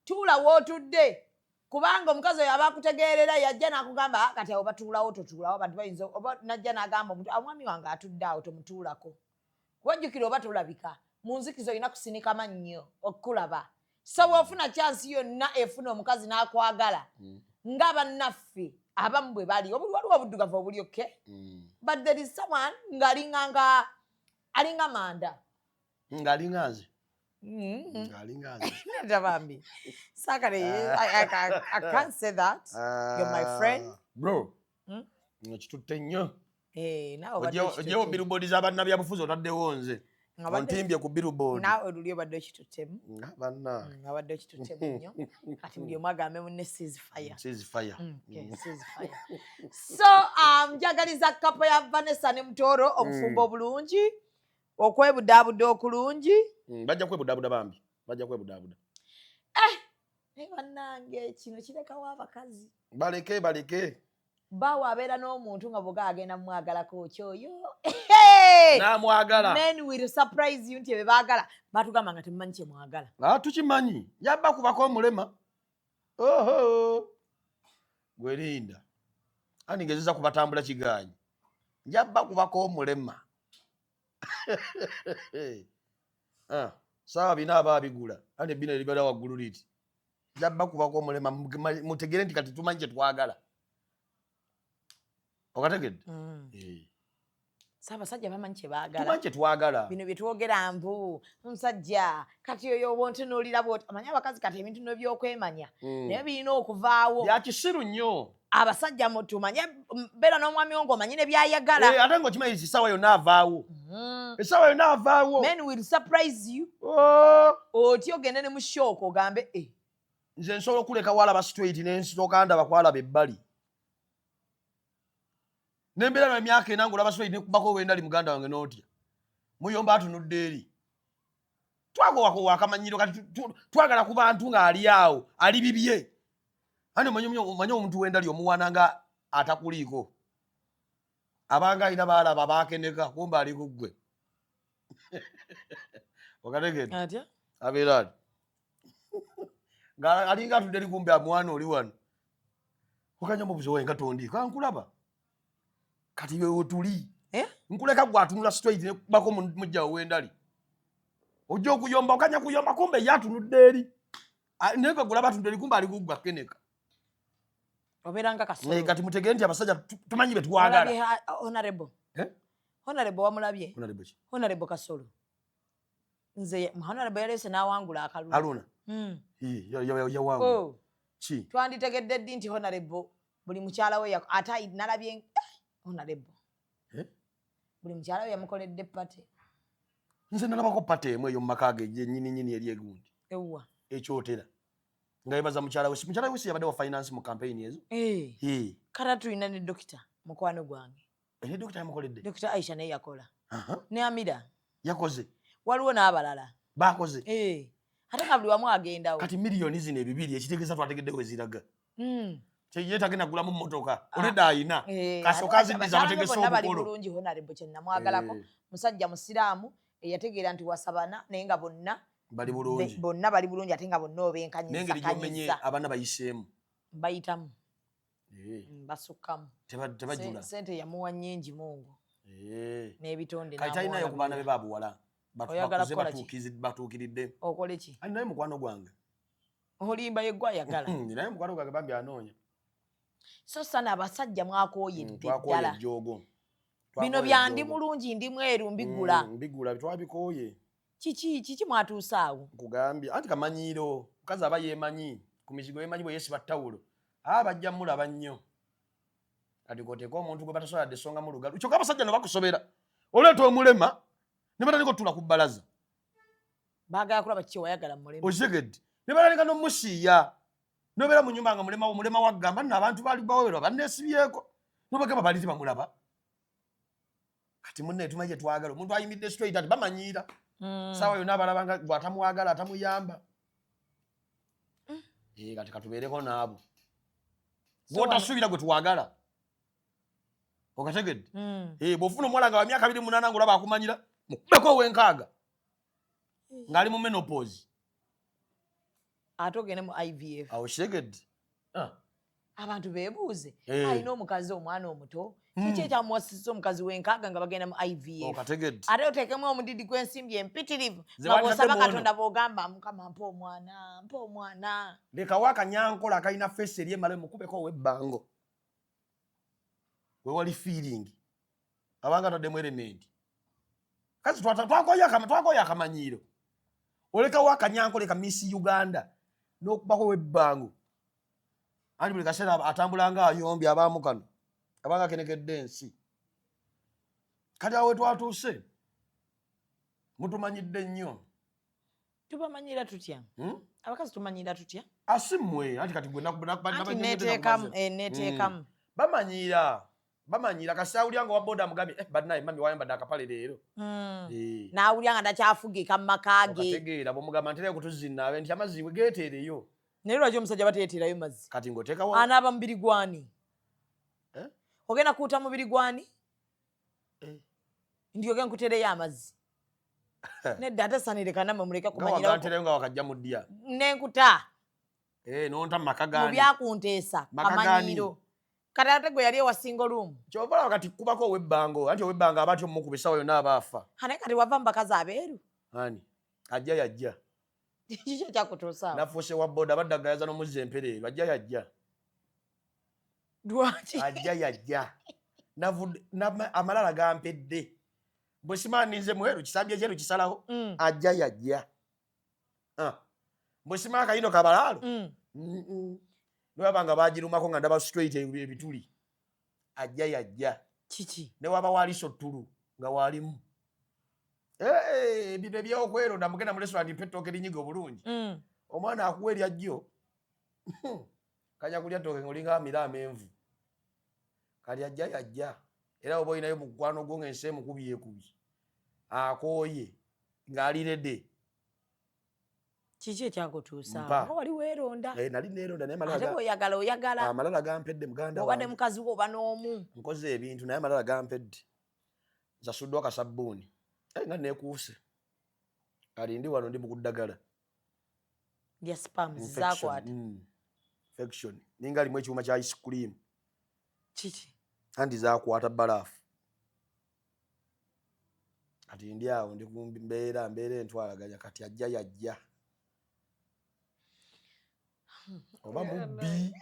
Tuula w'otudde kubanga omukazi oyo aba akutegeerera yajja n'akugamba, ah, kati awo batuulawo totuulawo abantu bayinza oba najja n'agamba omuntu, ah, omwami wange atudde awo tomutuulako. Wajjukira oba tolabika mu nzikiza olina kusinika mannyo okukulaba. So bw'ofuna chance yonna efuna omukazi n'akwagala nga bannaffe abamu bwe bali, waliwo obuddugavu obuli okay? But there is someone ng'alinga nga alinga manda. Ng'alinga nze. Ng'alinga nze. Nedda bambi saakale, I can't say that. You're my friend. Ah, bro. Ekitutte nnyo. Eh, naawe obadde Oggyewo okituttemu. billboard z'abannabyabufuzi, otaddewo nze. Nga badde- Ontimbye ku billboard. Naawe luli obadde okituttemu. Nga banna. Nga badde okituttemu nnyo. Kati buli omu agambe munne cease fire. Cease fire. Okay, cease fire. So njagaliza couple ya Vanessa ne Mutoro obufumbo obulungi, okwebudaabuda okulungi. Bajja kwebudaabuda bambi, bajja kwebudaabuda. Naye bannange, kino kirekawo abakazi. Baleke, baleke. Baawe abeera n'omuntu nga bwoga agenda mumwagalako kyoyo. N'amwagala. Men will surprise you nti ebyo baagala batugamba nga temumanyi kye mwagala. Ah, tukimanyi, yabba kubako omulema. Oho, gwerinda andi ngezeza kubatambula kiganyi, njabba kubako omulema. Ah, saawa bina aba abigula andi ebina eribala waggulu liti, njabba kubako omulema. Mutegere nti kati tumanyi kye twagala, okategedde? Eh. So abasajja bamanyi kye baagala. Tumanyi kye twagala. Bino bye twogera mbu omusajja kati oyo oba ontunuulira bwoti, amanyi abakazi kati ebintu n'ebyokwemanya naye birina okuvaawo. Bya kisiru nnyo. Abasajja mutumanye, beera n'omwami wo ng'omanyi ne byayagala. Eh, ate ng'okimanyi nti essaawa yonna avaawo, essaawa yonna avaawo. Men will surprise you. Oh. Oti ogende ne mu shock ogambe, eh. Nze nsobola okuleka walaba straight nensooka ndaba kwalaba ebbali, nembeera na emyaka 4 ngaolaba straight nekubako wendali muganda wange n'otya muyomba atunudde eri. Twakowakowa akamanyiro kati twagala ku bantu ng'ali awo ali bibye. Ani omanyi omuntu wendali omuwana nga atakuliiko, abanga alina baalaba bakeneka, kumba ali ku ggwe, okategedde? Atya? Abeera ati nga alinga atudde eri, kumbe amwana oli wano okanya mubuzi owe nga tondi kankulaba. Kati wetuli. Eh? Nkuleka gwe atunula straight nekubako mujjawo wendali, ojja okuyomba okanya kuyomba, kumbe ye atunudde eri. Ah, naye gwe gulaba atunudde eri, kumbe ali kuggwa keneka. Obeera nga kasolo. Eh, kati mutegere nti abasajja tumanyi be twagala. Walabye honorable? Eh? Honorable wamulabye? Honorable ki? Honorable Kasolo. Nze honorable yaleese n'awangula akalulu. Aluna? Yawangula. Oh. Ki? Twanditegedde ddi nti honorable buli mukyala we ate nalabye honorable Eh? buli mukyala we yamukoledde party. Nze nalabako party emu eyo mu maka ge gyenyini nyini eri egundi. Ewwa? Ekyotera nga yebaza mukyala we. Mukyala we si yabadde wa finance mu campaign ezo? Eh. Eh. Kata tulina ne dokita mukwano gwange. Ere dokita yamukoledde? Dokita Aisha naye yakola. Aha. Ne Amira. Yakoze. Waliwo n'abalala. Bakoze. Eh. Ate nga buli wamu agendawo. Kati miliyoni zino ebibiri ekitegeeza twategedde we ziraga. Ye tagenda kugulamu mmotoka, olwedda ayina. Eh, kasooka ate aziddiza bakyala be bategese bonna bali omukolo. bulungi. Honorable kye namwagalako, Eh. musajja musiraamu eyategeera nti wasabana, naye nga bonna bali bulungi. Bonna bali bulungi, ate nga bonna N'engeri gy'omenye obenkanyiza. abaana bayiseemu. Bayitamu. Eh. Basukkamu. Tebajula. Sente yamuwa nnyingi mungu Eh. n'ebitonde. Kati talinayo ku baana be babuwala Oyagala bakuze kukola ki? Batuukiridde. Okole ki? Ali naye mukwano gwange. Olimba, yeggwe ayagala. Naye mukwano gwange bambi anoonya. So sana abasajja mwakooyedde Twakooye ddala. ejjoogo. Bino Twakooye bya ndi ejjoogo. mulungi, ndi mweru, mbigula. Mbigula twabikooye. Kiki kiki mwatuuse awo? Nkugambye anti kamanyiiro, mukazi aba yeemanyi ku mizigo, yeemanyi bwe yeesiba ttawulo, aba bajja mulaba nnyo. Kati koteeka omuntu gwe batasobola yadde esonga mu lugalo, kyokka abasajja no bakusobera, oleeta omulema ne batandika otula ku bbalaza. Baagala kulaba kiki wayagala mulema. Okitegedde? Ne batandika n'omusiiya, nobeera mu nyumba nga mulema, omulema waggamba nno abantu baali baweerwa banneesibyeko, nobagamba baali tebamulaba. Kati munne tumanyi kye twagala, omuntu ayimiridde straight ati bamanyiira. Saawa yonna abalaba nga gwatamwagala atamuyamba. Eh, kati katubeereko n'abo gwotasuubira gwe twagala, okategedde? Eh, bw'ofuna omuwala nga wa myaka 28 ng'olaba akumanyira, mukubeko ow'enkaaga ng'ali mu menopause. Ate ogende mu IVF. Awo kitegedde? Ah. Abantu beebuuze, Eh. alina omukazi omwana omuto, kiki ekyamuwasizza omukazi w'enkaaga nga bagenda mu IVF? Okategedde? Ate oteekemu omudidi gw'ensimbi empitirivu Ze nga wanditadde bw'osaba mu ono. Katonda, bw'ogamba Mukama mpa omwana, mpa omwana. Lekawo akanyankola akalina face eri emale, mukubeko ow'ebbango wewali feeling abanga ataddemu element. Kazi twakoye akamanyiiro. Olekawo akanyankole ka Miss Uganda n'okubako webbango. Anti buli kaseera atambula nga ayombye abaamu kano abanga akenekedde ensi. Kati awo wetwatuuse mutumanyidde nnyo. Tubamanyira tutya? Abakazi tumanyira tutya? Asimmwe anti kati gwe Anti neteekamu neteekamu. Bamanyiira. Bamanyiira kasita awulira nga owa boda amugambye bannaye mami wayambadde akapale leero. N'awulira nga takyafugika mu maka ge. Okategeera bw'omugamba nti ku tuzzi nnaabe nti amazzi we geeteereyo. Naye lwaki omusajja bateeterayo mazzi? Kati ng'oteekawo Anaaba mubiri gwani? Eh? Ogenda kuuta mubiri gwani? Eh. Ndi ogenda nkuteereyo amazzi. Nedda ate sanireka nammwe muleke Nga kumanyira. wagantereyo nga wakajja mu ddya. Nenkuta. N'onta mu maka Mu gaani? byakunteesa, Maka gaani? kamanyiiro. Kati ate gwe yali ewa single room. Ky'ova olaba kati kkubako ow'ebbango, anti ow'ebbango aba atya omukuba essaawa yonna aba afa. Naye kati wava mu bakazi abeeru. Ani? Ajja yajja. Kiki ekyakutuusa awo? Nafuuse wa boda abadde agayaza n'omuzza empereero, ajja yajja. Lwaki? Ajja yajja. Navudde, amalala gampedde. Bwe simanyi nze mweru, kisambi ekyeru kisalawo. Ajja yajja. Bwe simanyi akayino kabalaalo. Ne baba nga baagirumako nga ndaba straight ebituli. Ajja yajja. Kiki? Ne waba waliso ttulu nga walimu. Bino ebyokweronda mugenda mu restaurant mpe ettooke erinyiga obulungi. Omwana akuwa erya jjo. Kanya kulya ttooke ng'olinga amira amenvu. Kati ajja yajja. Era oba olinayo mukwano gwo ng'ensi emukubye ekubye. Akooye ng'ali ready. Kiki ekyakutuusa? Mpa. Nga wali weeronda. Nali neeronda naye Ate bw'oyagala oyagala. amalala gampedde muganda Bw'oba ne wange. mukazi wo oba n'omu. Nkoze ebintu naye amalala gampedde. Nsasuddwa akasabbuuni. Nga neekuuse. Kati ndi wano ndi mu kuddagala. Lya sperms Infection. zaakwata. Infection. Ninga alimu ekyuma kya ice cream. Kiki? Anti zaakwata bbalaafu. Kati ndi awo ndi ku mbeera entwalaganya kati ajja yajja. Oba mubbi.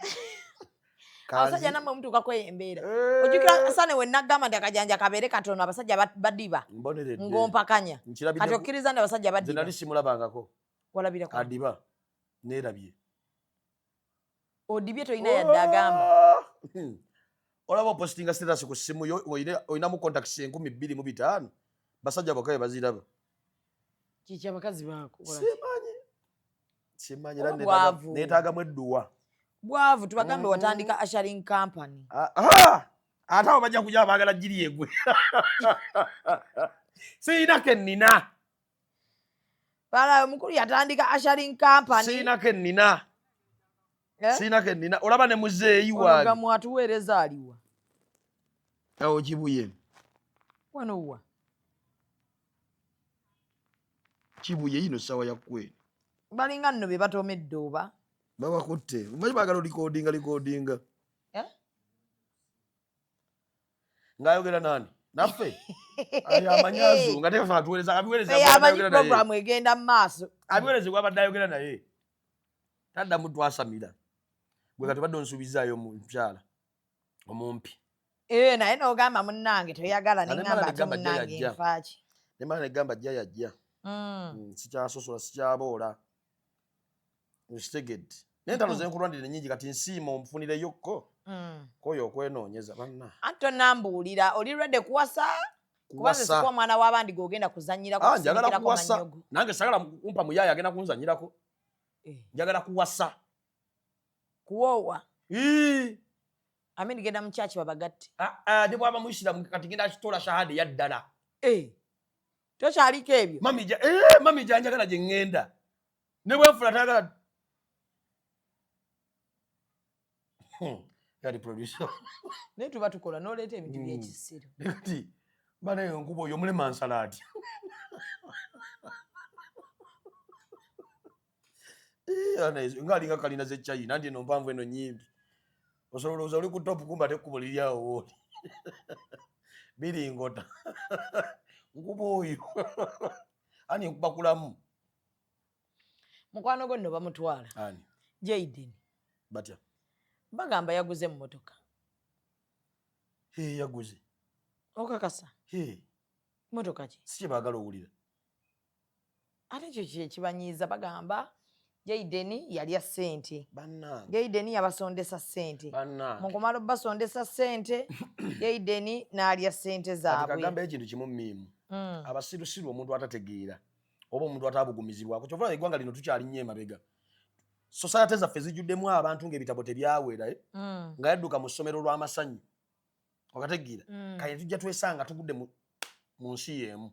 Abasajja nammwe mutuuka kweyo embeera. Ojjukira Sane we nagamba nti akajanja kabeere katono abasajja badiba. Mboneredde. Ng'ompakanya. Nkirabidde Kati okkiriza nti abasajja Nze badiba. nali simulabangako. Walabira ku- Adiba. Neerabye. Odibye tolina yadde agamba. Olaba opostinga status ku ssimu yo, olinamu contacts 2500. Basajja bokka be baziraba. Kiki abakazi baakola? Simanyi. Simanyi era Oba bwavu. neetaagamu edduwa. Bwavu tubagambe watandika ushering company. Ate abo bajja kujja baagala giri egwe. Sirina ke nnina. Bala omukulu yatandika ushering company. Sirina ke nnina. Sirina ke nnina. Olaba ne muzeeyi Ono wange. gamu atuweereza aliwa. Awo Kibuye. Wano wa? Kibuye yino ssaawa ya kweri. Balinga nno be batomedde oba? Babakutte. Omanyi baagala olikodinga, likodinga. Ng'ayogera nani? Naffe? Ayo amanyi azunga, ate ffe atuweereza, abiweereza Ffe gw'abadde amanyi ayogera naye. programu egenda mu maaso. Abiweereza gw'abadde ayogera naye. Taddamu twasamira. Gwe kati obadde onsuubizaayo omukyala omumpi. Naye n'ogamba munnange toyagala, Ate ne mala ŋŋamba ate negamba ajja munnange yajja. nfaaki. Ne mala negamba ajja yajja. Sikyasosola, sikyaboola. Nkitegedde. Naye entalo ze nkulwanirira nnyingi kati nsiima onfunireyokko. K'oyo okwenoonyeza banna. Anti tonnambuulira, oli ready kuwasa? Kuba nze Kuwasa. sikuwa mwana w'abandi gw'ogenda kuzannyirako, Njagala kusindikirako kuwasa. mannyo go. Nange saagala kumpa muyaaye agenda kunzannyirako. Njagala kuwasa. Kuwoowa. Ii. Amin genda mu church babagatte. Ne bw'aba Muyisiraamu kati ngenda kitola shahada eya ddala. Tokyaliko ebyo. Mami gyanjagala gye ŋŋenda. Ne bwe nfuna tayagala. Yali producer. Naye tuba tukola n'oleeta ebintu by'ekisiru. Kati bana eyo nkuba oyo omulema nsala atya? Ng'alinga kalina z'e China, anti eno mpanvu eno nnyimpi. Osobola olowooza oli ku top kumba ate ekkubo liri awo w'oli. Biringota. Nkuba oyo. Ani nkuba kulamu? Mukwano gwo nno bamutwala. Ani? Jayden. Batya? Bagamba yaguze emmotoka. Hee, yaguze. Okakasa? Hee. Mmotoka ki? Si kye baagala owulira. Ate ekyo kyekibanyiiza, bagamba Jaden yalya ssente. Bannange. Jaden yabasondesa ssente. Bannange. Mukumala obasondesa ssente, Jaden n'alya ssente Kati zaabwe. kagambe ekintu kimu miimu. Abasirusiru, omuntu atategeera oba omuntu atabugumizibwako, kyova olaba eggwanga lino tukyali nnyo emabega. Society zaffe zijjuddemu abantu ng'ebitabo tebyawera, eh? Nga yadduka mu ssomero lw'amasanyu, okategeera? Kale tujja twesanga tugudde mu nsi y'emu.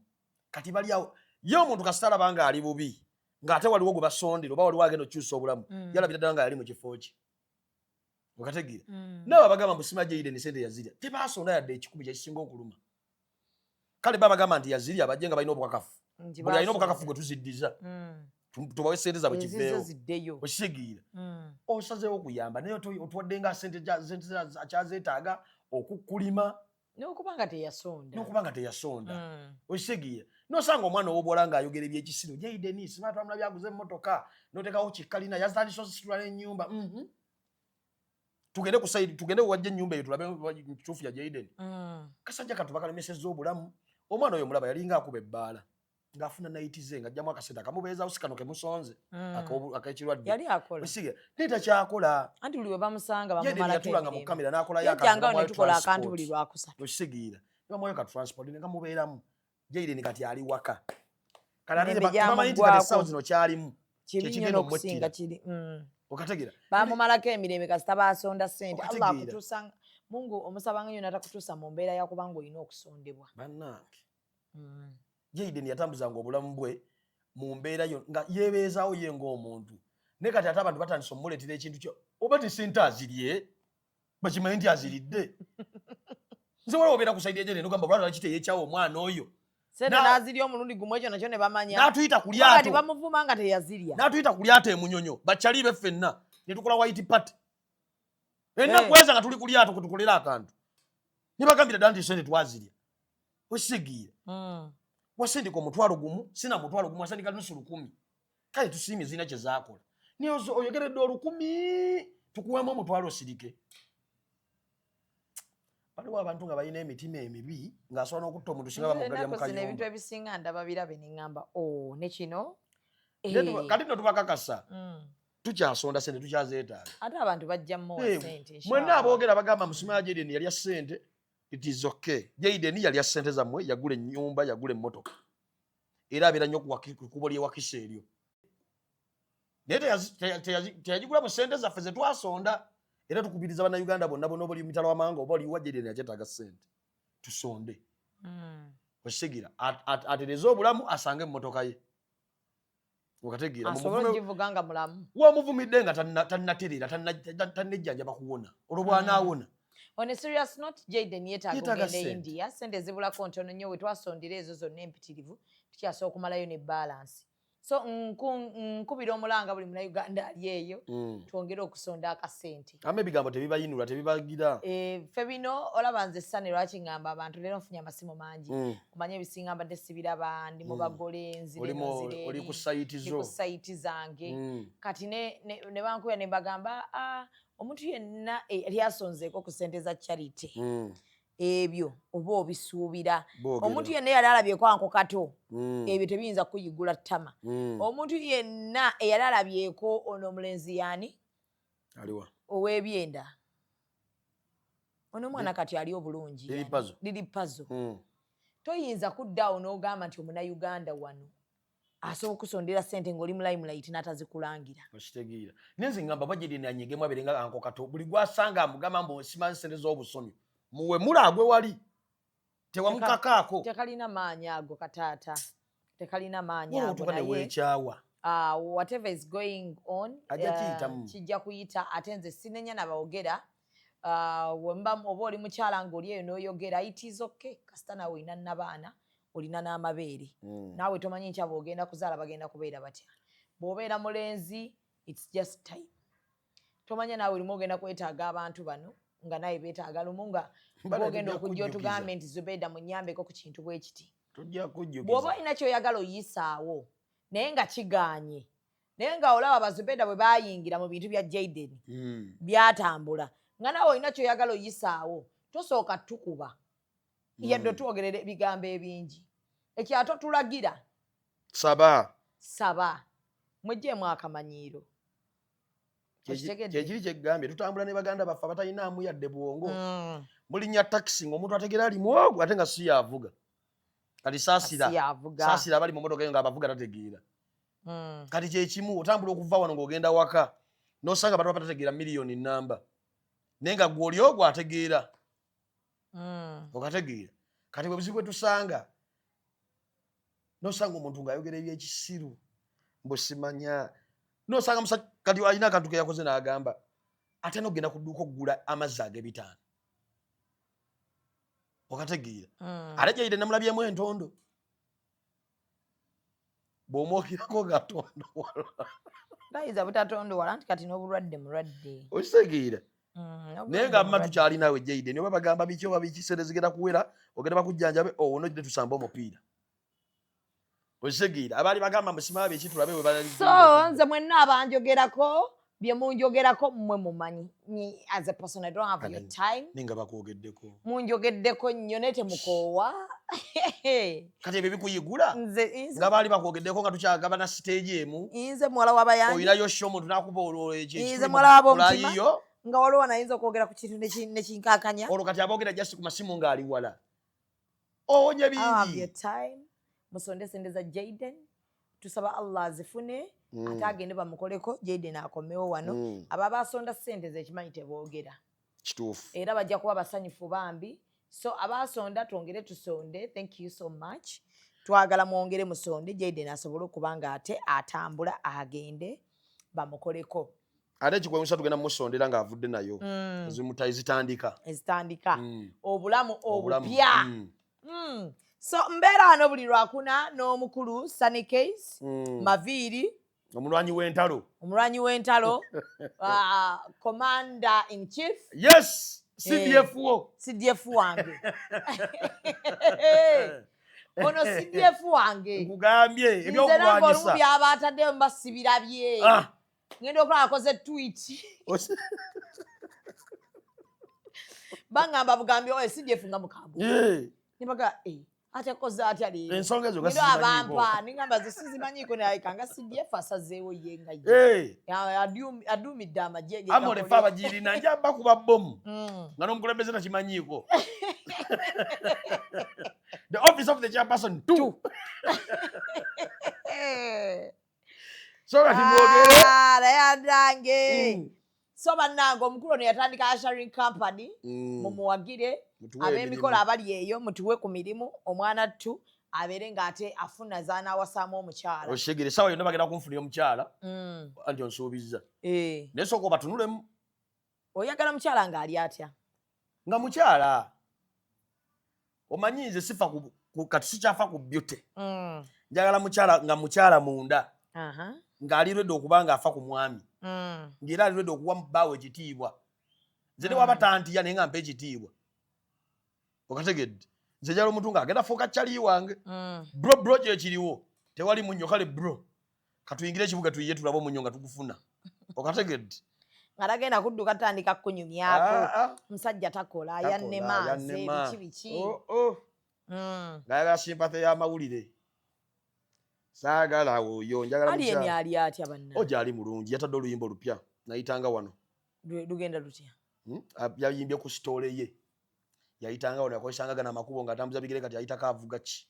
Kati bali awo, ye omuntu kasita alaba nga ali bubi, ng'ate waliwo gwe basondera oba waliwo agenda okukyusa obulamu, yalabira ddala nga yali mu kifo kye, okategeera? Naabo abagamba musima Jaden sente yazirya, tebasonda yadde 100, kyekisinga okuluma. Kale ba bagamba nti yazirya, bajje nga balina obukakafu. Nti Buli alina basonda. obukakafu gwe tuziddiza, tubawe sente zaabwe. Ezizo Kiveewo. ziddeyo. Okitegeera? Osazeewo okuyamba, naye otuwadde nga sente sente akyazeetaaga okukkulima. N'okuba nga teyasonda. N'okuba nga teyasonda. Okitegeera? Nosanga omwana ow'obuwala ng'ayogera ebyekisiru, Jaden sima twamula byaguza emmotoka, notekawo kikkalina, yazitandise ositula n'ennyumba. Tugende ku side, tugende wajja ennyumba eyo tulabe kituufu ya Jaden. Kasajja katu bakalemesezza obulamu. Omwana oyo mulaba yalinga akuba ebbaala ng'afuna night ze, ng'ajjamu akasente akamubeezawo, si kano kemusonze ak'ekirwadde. Yali akola. Okitegeera? Naye takyakola. Anti buli we bamusanga Jaden bamumalako yatuulanga mu emirembe. kamera n'akolayo akantu, Yajjangawo ne bamuwayo tukola akantu transport. buli lwakusatu. Okitegeera? Ne bamuwayo ka transport ne kamubeeramu. Jaden kati ali waka. Kati ate Emirembe tebamanyi nti kati gyamuggwako. essaawa zino kyalimu Kibi nnyo kyekigenda n'okusinga omuttira. kiri. Okategeera? Bamumalako emirembe kasita basonda ssente. Allah Okategeera. akutuusa, Mungu omusabanga nnyo n'atakutuusa mu mbeera yakuba ng'olina okusondebwa. Bannange, Jaden yatambuzanga obulamu bwe mu mbeera yo nga yeebeezaawo ye ng'omuntu, naye kati ate abantu batandise omuleetera ekintu kyo oba ti sente azirye, bakimanyi nti aziridde. Nze waliwo obeera ku side ejene nogamba lwaki teyekyawo omwana oyo. Sente n'azirya omulundi gumu, ekyo nakyo ne bamanya. N'atuyita ku Kuba kati lyato. bamuvuma nga teyazirya. N'atuyita ku lyato emunyonyo, bakyali be ffenna ne tukola white party ennaku eza nga tuli ku lyato kutukolera akantu, ne bagambira ddala nti sente twazirya. Okitegeera? Wasindika 10,000, sina 10,000, wasindika nusu 1,000. Kale tusiimye, zirina kye zaakola, naye oyogeredde 1,000, tukuwemu 50 osirike. Waliwo abantu nga balina emitima emibi, ng'asobola n'okutta omuntu singa bamugalira mu Ennaku zino ebintu kayumba. ebisinga ndaba birabe ne ŋŋamba, o ne kino. Naye kati nno tubakakasa, tukyasonda sente, tukyazeetaaga. Ate abantu bajja muwa sente, Mwenna inshallah. aboogera bagamba musima Jaden yalya sente, it is okay. Jaden yalya sente zammwe, yagula ennyumba, yagula emmotoka, era abeera nnyo ku kkubo ly'ewakisa eryo, naye teyagigula mu sente zaffe ze twasonda. Era tukubiriza Bannayuganda bonna bonna, oba oli mitala wamawanga oba oliwa, Jaden akyetaaga sente, tusonde. Okitegeera? Atereze obulamu, asange emmotoka ye. Okategeera? Asobole ogivuga nga mulamu. Wamuvumidde nga tannatereera, tannejjanjaba kuwona, olwo bw'anaawona. On a serious note, Jaden yeetaaga Yeetaaga ogenda e ssente. India. Sente zibulako ntono nnyo. We twasondera ezo zonna empitirivu, tukyasobola okumalayo ne balance. So nkubira omulanga buli Munauganda ali eyo, twongere okusonda akasente. Ama ebigambo tebibayinula, tebibagira. Eh, ffe bino olaba nze sane lwaki ŋŋamba abantu, leero nfunye amasimu mangi. Omanye ebisinga mbadde sibiraba, ndi mu bagole, nzire Oli eno, nzire oli eri. ku site Ndi zo. ku site zange. Kati ne bankubira ne bagamba, "Ah, omuntu yenna eyali asonzeeko ku sente za charity, ebyo oba obisuubira." Boogera. Omuntu yenna eyali alabyeko anko kato, ebyo tebiyinza kuyigula ttama. Omuntu yenna eyali alabyeko ono omulenzi yaani Aliwa? Ow'ebyenda ono omwana kati ali obulungi. Lili Yani. Pazo. Lili Pazo. Toyinza kuddaawo n'ogamba nti Omunayuganda wano asobola okusondera sente ng'oli mu limelight n'atazikulangira. Okitegeera? Naye nze ngamba bajaden anyegemu, abeere nga anko kato. Buli gwasanga amugamba mbu osimanyi sente z'obusomyo, muwe mulaagwe wali tewamukakaako. Tekalina maanyi ago kataata, tekalina maanyi Waliwo ago. otuuka ne Naye weekyawa. Whatever is going on, Ajja kiyitamu. kijja kuyita. Ate nze sinenya nabawogera. Wemba oba oli mukyala ng'oli eyo n'oyogera, it is okay, kasita naawe olina nabaana, olina n'amabeere. Naawe tomanyi nkya bw'ogenda kuzaala bagenda kubeera batya. Bw'obeera mulenzi, it's just time, tomanya naawe lumu ogenda kwetaaga abantu bano nga naye beetaaga lumu nga Bana bwogenda tujja okujja kujjukiza. otugambe nti Zubeda munyambeko ku kintu bwe kiti. Tujja kujjukiza. Bw'oba olina kyoyagala oyisaawo naye nga kigaanye, naye nga olaba Bazubeda bwe baayingira mu bintu bya Jaden, byatambula, nga naawe olina kyoyagala oyisaawo, tosooka tukuba yadde otwogerera ebigambo ebingi. Ekyato tulagira Saba. Saba mwejjeemu akamanyiiro. Okitegedde? Kyekiri kyegambye, tutambula ne baganda baffe abatalinamu yadde bwongo. Mulinnya takisi ng'omuntu ategeera alimu ogwo, ate nga si yavuga. Kati saasira, Si yavuga. saasira abali mu motoka eyo ng'abavuga tategeera. Kati kyekimu otambula okuva wano ng'ogenda waka, n'osanga abantu abatategeera miliyoni namba, naye nga gwe oli ogwo ategeera. Okategeera? Kati bwe buzibu bwe tusanga, nosanga omuntu ng'ayogera ebyekisiru, mbu simanya, nosanga musa kati alina akantu ke yakoze n'agamba ate nogenda ku dduuka okugula amazzi ag'ebitaano. Okategeera? Ate gyeyide namulabyemu entondo, bw'omwogerako gatondo wala. Bayinza butatondowala nti kati n'obulwadde mulwadde. Okitegeera? N'obulwadde Naye nga mma mulwadde. tukyalinawe Jayden, oba bagamba biki oba biki, sente zigenda kuwera, ogenda bakujjanjabe, owone, ojje tusambe omupiira. Okitegeera? Abaali bagamba musima biki, tulabe bwe bali. So nze mwenna abanjogerako, bye munjogerako mmwe mumanyi. Me as a person, I don't have your time. Naye nga bakwogeddeko. Munjogeddeko nnyo, naye temukoowa. Kati ebyo bikuyigula. Nze Nga baali bakwogeddeko nga tukyagabana siteegi emu. Nze muwala w'abayanja. Oyinayo show, omuntu n'akuba olwo ekyo Nze ekituli muwala w'ab'omutima. mulayiyo. Nga waliwo wanayinza okwogera ku kintu nekinkankanya. Olwo kati aboogera just ku masimu ng'ali wala, owonye I have bingi. your time. Musonde sente za Jaden, tusaba Allah azifune. Ate agende bamukoleko, Jaden akomewo wano. Abo abasonda sente zekimanyi teboogera. Kituufu. Era bajja kuba basanyufu bambi. So abasonda, twongere tusonde. Thank you so much. Twagala mwongere musonde, Jaden asobole okuba nga ate atambula agende bamukoleko. Ate ekikwewunyisa, tugenda mumusondera ng'avudde nayo. Zimutayi zitandika. Ezitandika obulamu Obulamu. obupya. So mbeera wano buli lwakuna n'omukulu Sunny Case Maviiri. Omulwanyi w'entalo. Omulwanyi w'entalo, commander in chief. Yes, CDF wo. CDF wange ono, CDF wange. Nkugambye. Nze nange olumu Ebyokulwanyisa. byaba ataddeyo mba sibirabye. Ngenda okulaba akoze tweet, baŋŋamba bugambi oyo CDF nga mukambwe. Nebaga ate akoze atya leero? Ensonga ezo nga Ngendo sizimanyiiko. abampa nengamba ze sizimanyiiko, naye kanga CDF asazeewo ye nga ye aduumidde amagye ge. Amole fe abagirina nja bakuba bomu nga n'omukulembeze takimanyiiko. The office of the chairperson two. So kati mwogere. Ah, naye anange. So bannange, omukulu ono yatandika ushering company. Mumuwagire. Mutuwe Ab'emikolo emirimu. abali eyo, mutuwe ku mirimu, omwana ttu abeere ng'ate afuna zaanaawasaamu omukyala. Oshegere, essaawa yonna bagenda kunfunira omukyala. Anti onsuubizza. Naye sooka obatunulemu. Oyagala mukyala ng'ali atya? Nga mukyala, omanyi nze sifa kati sikyafa ku beauty. Njagala mukyala nga mukyala munda, ng'ali ready okuba nga afa ku mwami, ng'era ali ready okuwa bbaawe ekitiibwa. Nze ne waba tantiya, naye nga mpa ekitiibwa. Okategedde? Nze njagala omuntu ng'agenda fuuka kyali wange. Bro, bro, kyekiriwo tewali munnyo. Kale bro, katuyingire ekibuga, tuyiye tulabe omunnyo nga tugufuna. Okategedde? Nga tagenda kudduka tutandika kukunyumyako. Ah, ah. Musajja takola. Takola, Yannema nze. yannema. Biki biki. Oh, oh. Ngayagala sympathy y'amawulire, saagala oyo, njagala Alien mukyala. ali atya banna? Ojo ali mulungi, yatadde oluyimba olupya nayitanga wano. Lugenda lutya? Yayimbye ku sitole ye. Yayitanga wano, yakozesanga gano amakubo ng'atambuza bigere, kati ayitako avuga ki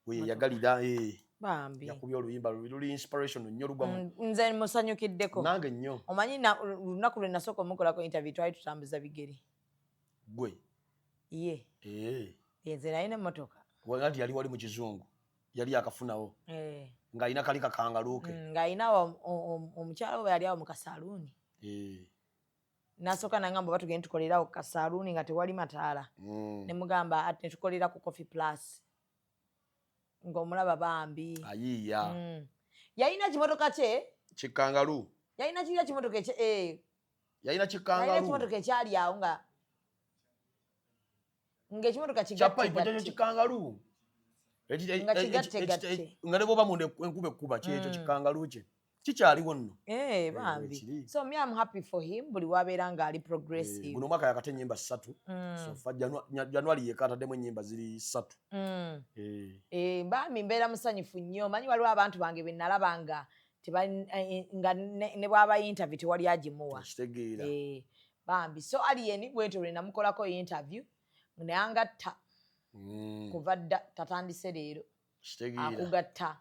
we yagalira, eh. Bambi. Yakubye oluyimba luli inspiration nnyo, lugwa mu Nze musanyukiddeko. Nange nnyo. Omanyi lunaku lwe nasooka omukolako interview, twali tutambuza bigere. Gwe? Ye. Eh. Nze nalina emmotoka. Anti yali wali mu kizungu, yali akafunawo ng'alina kali kakangaluuke. Ng'alina omukyala we yali awo mu kasaaluuni. Nasooka nangamba oba tugende tukolerawo ku kasaaluuni nga tewali mataala. Ne mugamba ati netukolera ku Coffee Plus, ng'omulaba bambi. Ayiiya. Yalina kimotoka kye. Kikangalu. Yalina kirya kimotoka ekye Yalina yalina kikangalu. Ekimotoka ekyali awo nga ng'ekimotoka Kya pipe kyekyo. kigattegatte. Kikangalu. Nga kigattegatte. Nga ne bwoba munda enkuba ekkuba, kyekyo kikangalu kye. Kikyaliwo nno. Eh, bambi. Wekiri. So me, I'm happy for him, buli wabeera ng'ali progressive. Guno omwaka yakate ennyimba 3. So fa January yekka ataddemu ennyimba ziri 3. Eh, bambi mbeera musanyufu nnyo. Manyi waliwo abantu bange be nalaba nga nga ne bw'aba interview tewali agimuwa. Kitegeera. Eh, bambi. So Alien bwentyo lwe namukolako interview naye angatta kuva dda, tatandise leero. Kitegeera. Akugatta.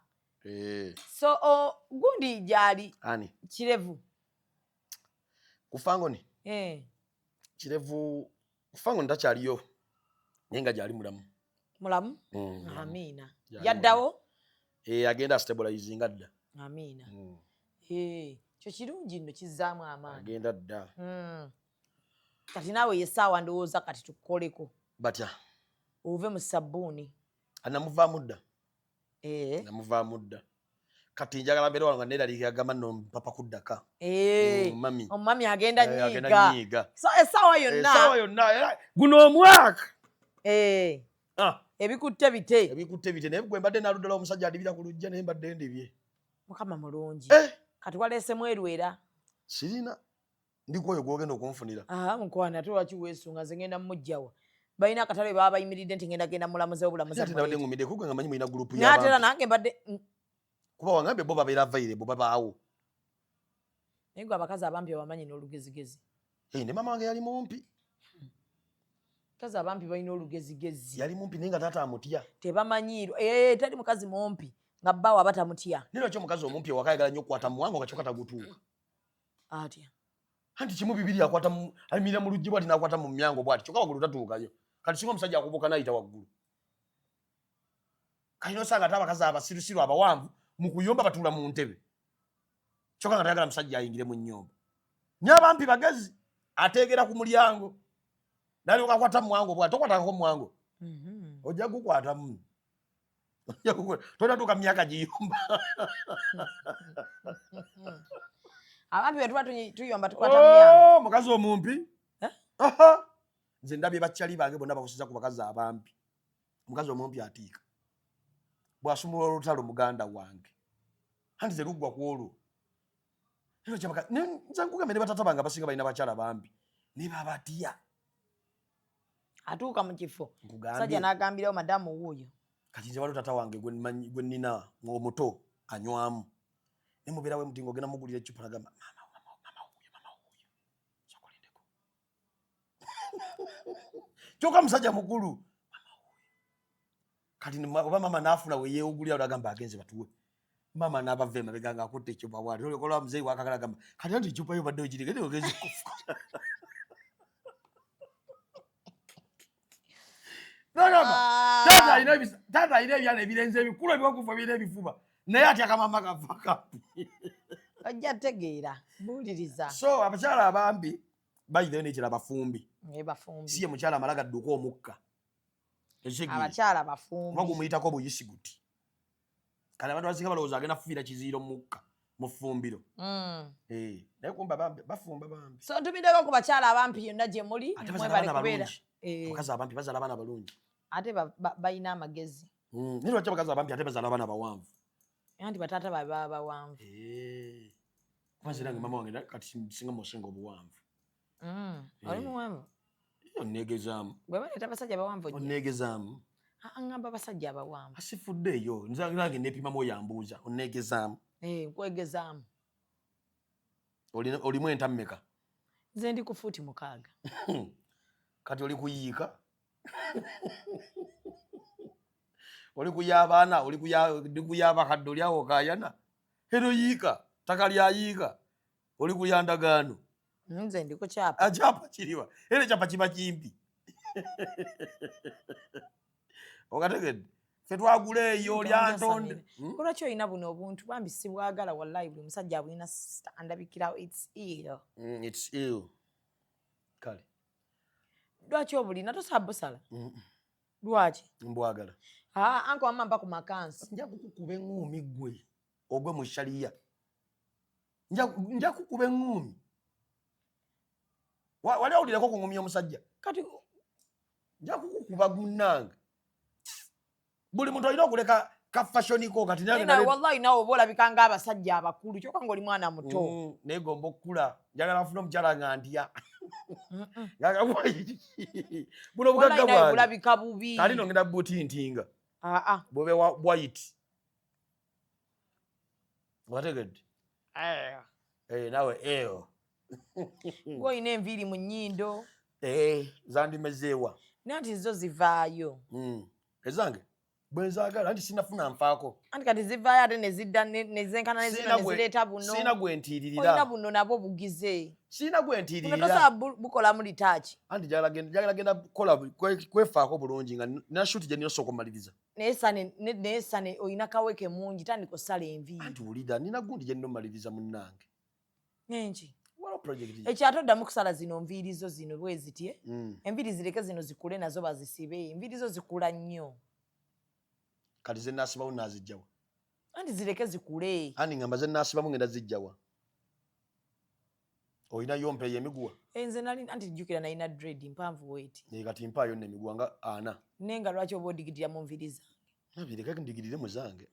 So gundi gyali. Ani? Kirevu. Kufangoni. Eh. Kirevu kufangoni takyaliyo naye nga gyali mulamu. Mulamu? Mulamu. Amiina. Gyali Yaddawo? mulamu. Eh, agenda stabilizing adda. Amiina. Eh, kyo kirungi nno, kizzaamu amaanyi. Agenda dda. Kati naawe yessaawa ndowooza kati tukukoleko. Batya? Ove mu sabbuuni. Namuvaamu dda. Eh. Namuvaamu dda. Kati njagala mbeere wano nga neeraliikirira gamba nno mpapa kuddaka. Eh. Mami. Omumami agenda Eh, agenda nyiiga. nyiiga. So essaawa yonna. Essaawa yonna era guno omwaka. Eh. Ebikutte bite. Ebikutte bite naye gwe mbadde naludde omusajja adibira ku luggya naye mbadde ndibye. Mukama mulungi. Eh. Kati waleese mweru era. Sirina. Ndi kwoyo gw'ogenda okunfunira. Aha, mukwano ate lwaki weesunga, nze ngenda mmuggyawa. Balina akatale baba bayimiridde nti ngenda genda mulamuze obulamuze. Ate nabadde ngumidde kuko nga manyi mulina group Naye ate era y'abantu. nange mbadde Kuba wangambye bo babeera available babaawo. Naye gwe abakazi abampi obamanyi n'olugezigezi. Eh, ne maama wange yali mumpi. Abakazi abampi balina olugezigezi. Yali mumpi naye nga taata amutya. Tebamanyiirwa. Eh, tali mukazi mumpi nga bbaawe aba tamutya. Naye lwaki omukazi omumpi ewaka ayagala nnyo okukwata muwango nga kyokka tagutuuka? Atya? Anti kimu bibiri akwata ayimirira mu luggi bw'ati n'akwata mu myango bw'ati kyokka waggulu tatuukayo. Kati singa omusajja akubuuka n'ayita waggulu. Kati n'osanga ate abakazi abasirusiru abawanvu mu kuyomba batuula mu ntebe. Kyokka nga tayagala musajja ayingire mu nnyumba. Naye abampi bagezi ateegera ku mulyango. N'alyoka akwata mu mwango bw'ati, tokwatangako mu mwango. Ojja kukwatamu. Ojja kukwata. Tonatuuka mu myaka giyomba. Abampi bwe tuba tuyomba tukwata mu myango. Oh, mukazi omumpi? Eh? Aha. Nze ndabye bakyali bange bonna bakusiza ku bakazi abampi. Omukazi omumpi atiika. Bw'asumula olutalo muganda wange. Anti ze luggwa ku olwo. Nze nkugambye ne batata bange abasinga balina bakyala bambi. Ne babatya. Atuuka mu kifo. Nkugambye. Sajja n'agambirawo madamu wuuyo. Kati nze waliwo tata wange gwe nnina omuto anywamu. Ne mubeera we muti ng'ogenda mugulira eccupa n'agamba, mama, mama, mama wuuyo, mama wuuyo. Sooka olindeko. Kyokka musajja mukulu. Mama wuuyo. Kati oba mama n'afuna we yeewugulira n'agamba agenze batuwe. Mama n'abava emabega ng'akutte eccupa bw'ati. Olwo olwa muzeeyi w'akagala agamba, kati anti eccupa yo obadde ogireka, ate ogenze kufuka. N'agamba, taata alina ebyana ebirenze ebikulu ebiwagufu ebirina ebifuba. Naye atya akamama kava kampi. Ojja tegeera, buuliriza. So abakyala abambi bayitayo n'ekirala abafumbi. Eh, bafumbi. Si ye mukyala amala gadduka omukka. Ekitegeera. Abakyala bafumbi. Kuba gumuyitako buyisi guti. Kale abantu abasinga balowooza agenda kufiira kiziiro mu mukka mu ffumbiro. Naye kumba bambi, bafumba bambi. So ntumiddeko ku bakyala abampi yonna gye muli, Ate bazaala mwebale abaana kubeera. balungi. Abakazi abampi bazaala abaana balungi. Ate balina amagezi. Naye lwaki abakazi abampi ate bazaala abaana bawanvu? Anti bataata baabwe baba bawanvu. Kuba nze nange mama wange kati singa musinga obuwanvu. Oli muwanvu? Onneegezaamu. Bwe baleeta abasajja abawanvu ojja. Onneegezaamu. Ngamba abasajja abawanvu. Asifuddeeyo. Nze nange neepimamu oyo ambuuza. Onneegezaamu. Nkwegezaamu. Olimu enta mmeka? Nze ndi ku fuuti 6. Kati oli kuyiika? Oli kuya abaana, oli kuya abakadde, oli awo okaayana. Eno yiika, ttaka lya yiika. Oli kuya ndagaano. Nze ndi ku kyapa. Akyapa kiriwa? Era ekyapa kiba kimpi. Okategedde? Ffe twagula eyo, Ntonda lya ntonde. Samira. Lwaki olina buno obuntu? Bambi sibwagala wallahi, buli musajja abulina sister andabikirawo, it's ill. It's ill. Kale. Lwaki obulina? Tosobola busala? Lwaki? Mbwagala. Anko wamma mpa ku makansi. Nja kukukuba eŋŋuumi ggwe ogwe mu shaliya. Nja kukuba eŋŋuumi. Wali owulireko ku ŋŋuumi y'omusajja? Kati nja kukukuba munnange. Buli muntu alina okuleka Ka fashion ko kati nange naye wallahi nawe oba olabika ng'abasajja abakulu kyokka ng'oli mwana muto. Naye gomba okukula njagala nfuna omukyala nga ntya. Buno obugagga bwange bulabika bubi. Kati no ngenda butintinga. Aa. Ah. Bube wa white. Wategedde? Eh. Eh, nawe eyo. Gwe olina enviiri mu nnyindo. Eh, zandimezeewa. Naye nti zo zivaayo. Ezange bwe nzaagala anti sinafuna nfaako. Anti kati zivaayo ate nezidda nezenkana nezino nezireeta buno. Sirina gwe ntiiririra. Olina buno nabwo bugize. Sirina gwe ntiiririra. Buno tosobola bukolamu litaaki. Anti njagala genda kukola kwefaako bulungi nga nina shuti gye nina osooka omaliriza. Naye sane naye sane olina kaweke mungi tandika osala enviiri. Anti wulira nina gundi gye nina omaliriza munnange. Nenki? Ekyate oddamu kusala zino nviiri zo zino bwe zitye. Enviiri zireke zino zikule nazo bazisibe. Enviiri zo zikula nnyo. Kati ze naasibawo naazijjawa? Anti zireke zikule. Anti ngamba ze naasibamu ngenda zijjawa. Olina yo mpeeyo emiguwa? Nze nali anti jjukira nalina dread mpanvu weeti. Naye kati mpaayo nno emiguwa nga ana. Naye nga lwaki oba odigidira mu nviiri zange? Nabireke ndigirire mu zange.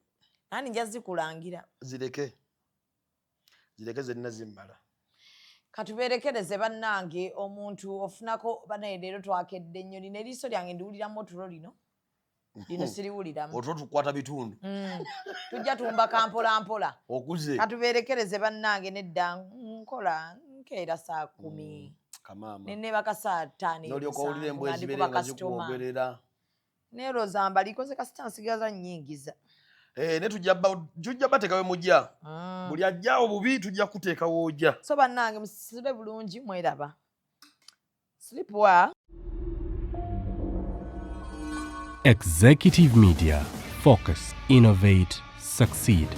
Nani nja zikulangira. Zireke. Zireke zenna zimmala. Katubeerekereze bannange omuntu ofunako banaye leero twakedde nnyo lino eriiso lyange ndiwuliramu otulo lino. Lino siriwuliramu. Otulo tukwata bitundu. Tujja tumbaka mpola mpola. Okuze. Katubeerekereze bannange nedda nkola nkeera saa 10. Kamaama. Ne neebaka saa 5. N'olyoka owulira embwa ezibeera nga zikwogerera. Neerooza mbalikoze kasita nsigaza nnyingiza. Ne tujja bateeka we mujja. Buli ajja obubi tujja kuteeka w'ojja. So bannange musisule bulungi mweraba. Sleep well. Executive Media. Focus, innovate, succeed.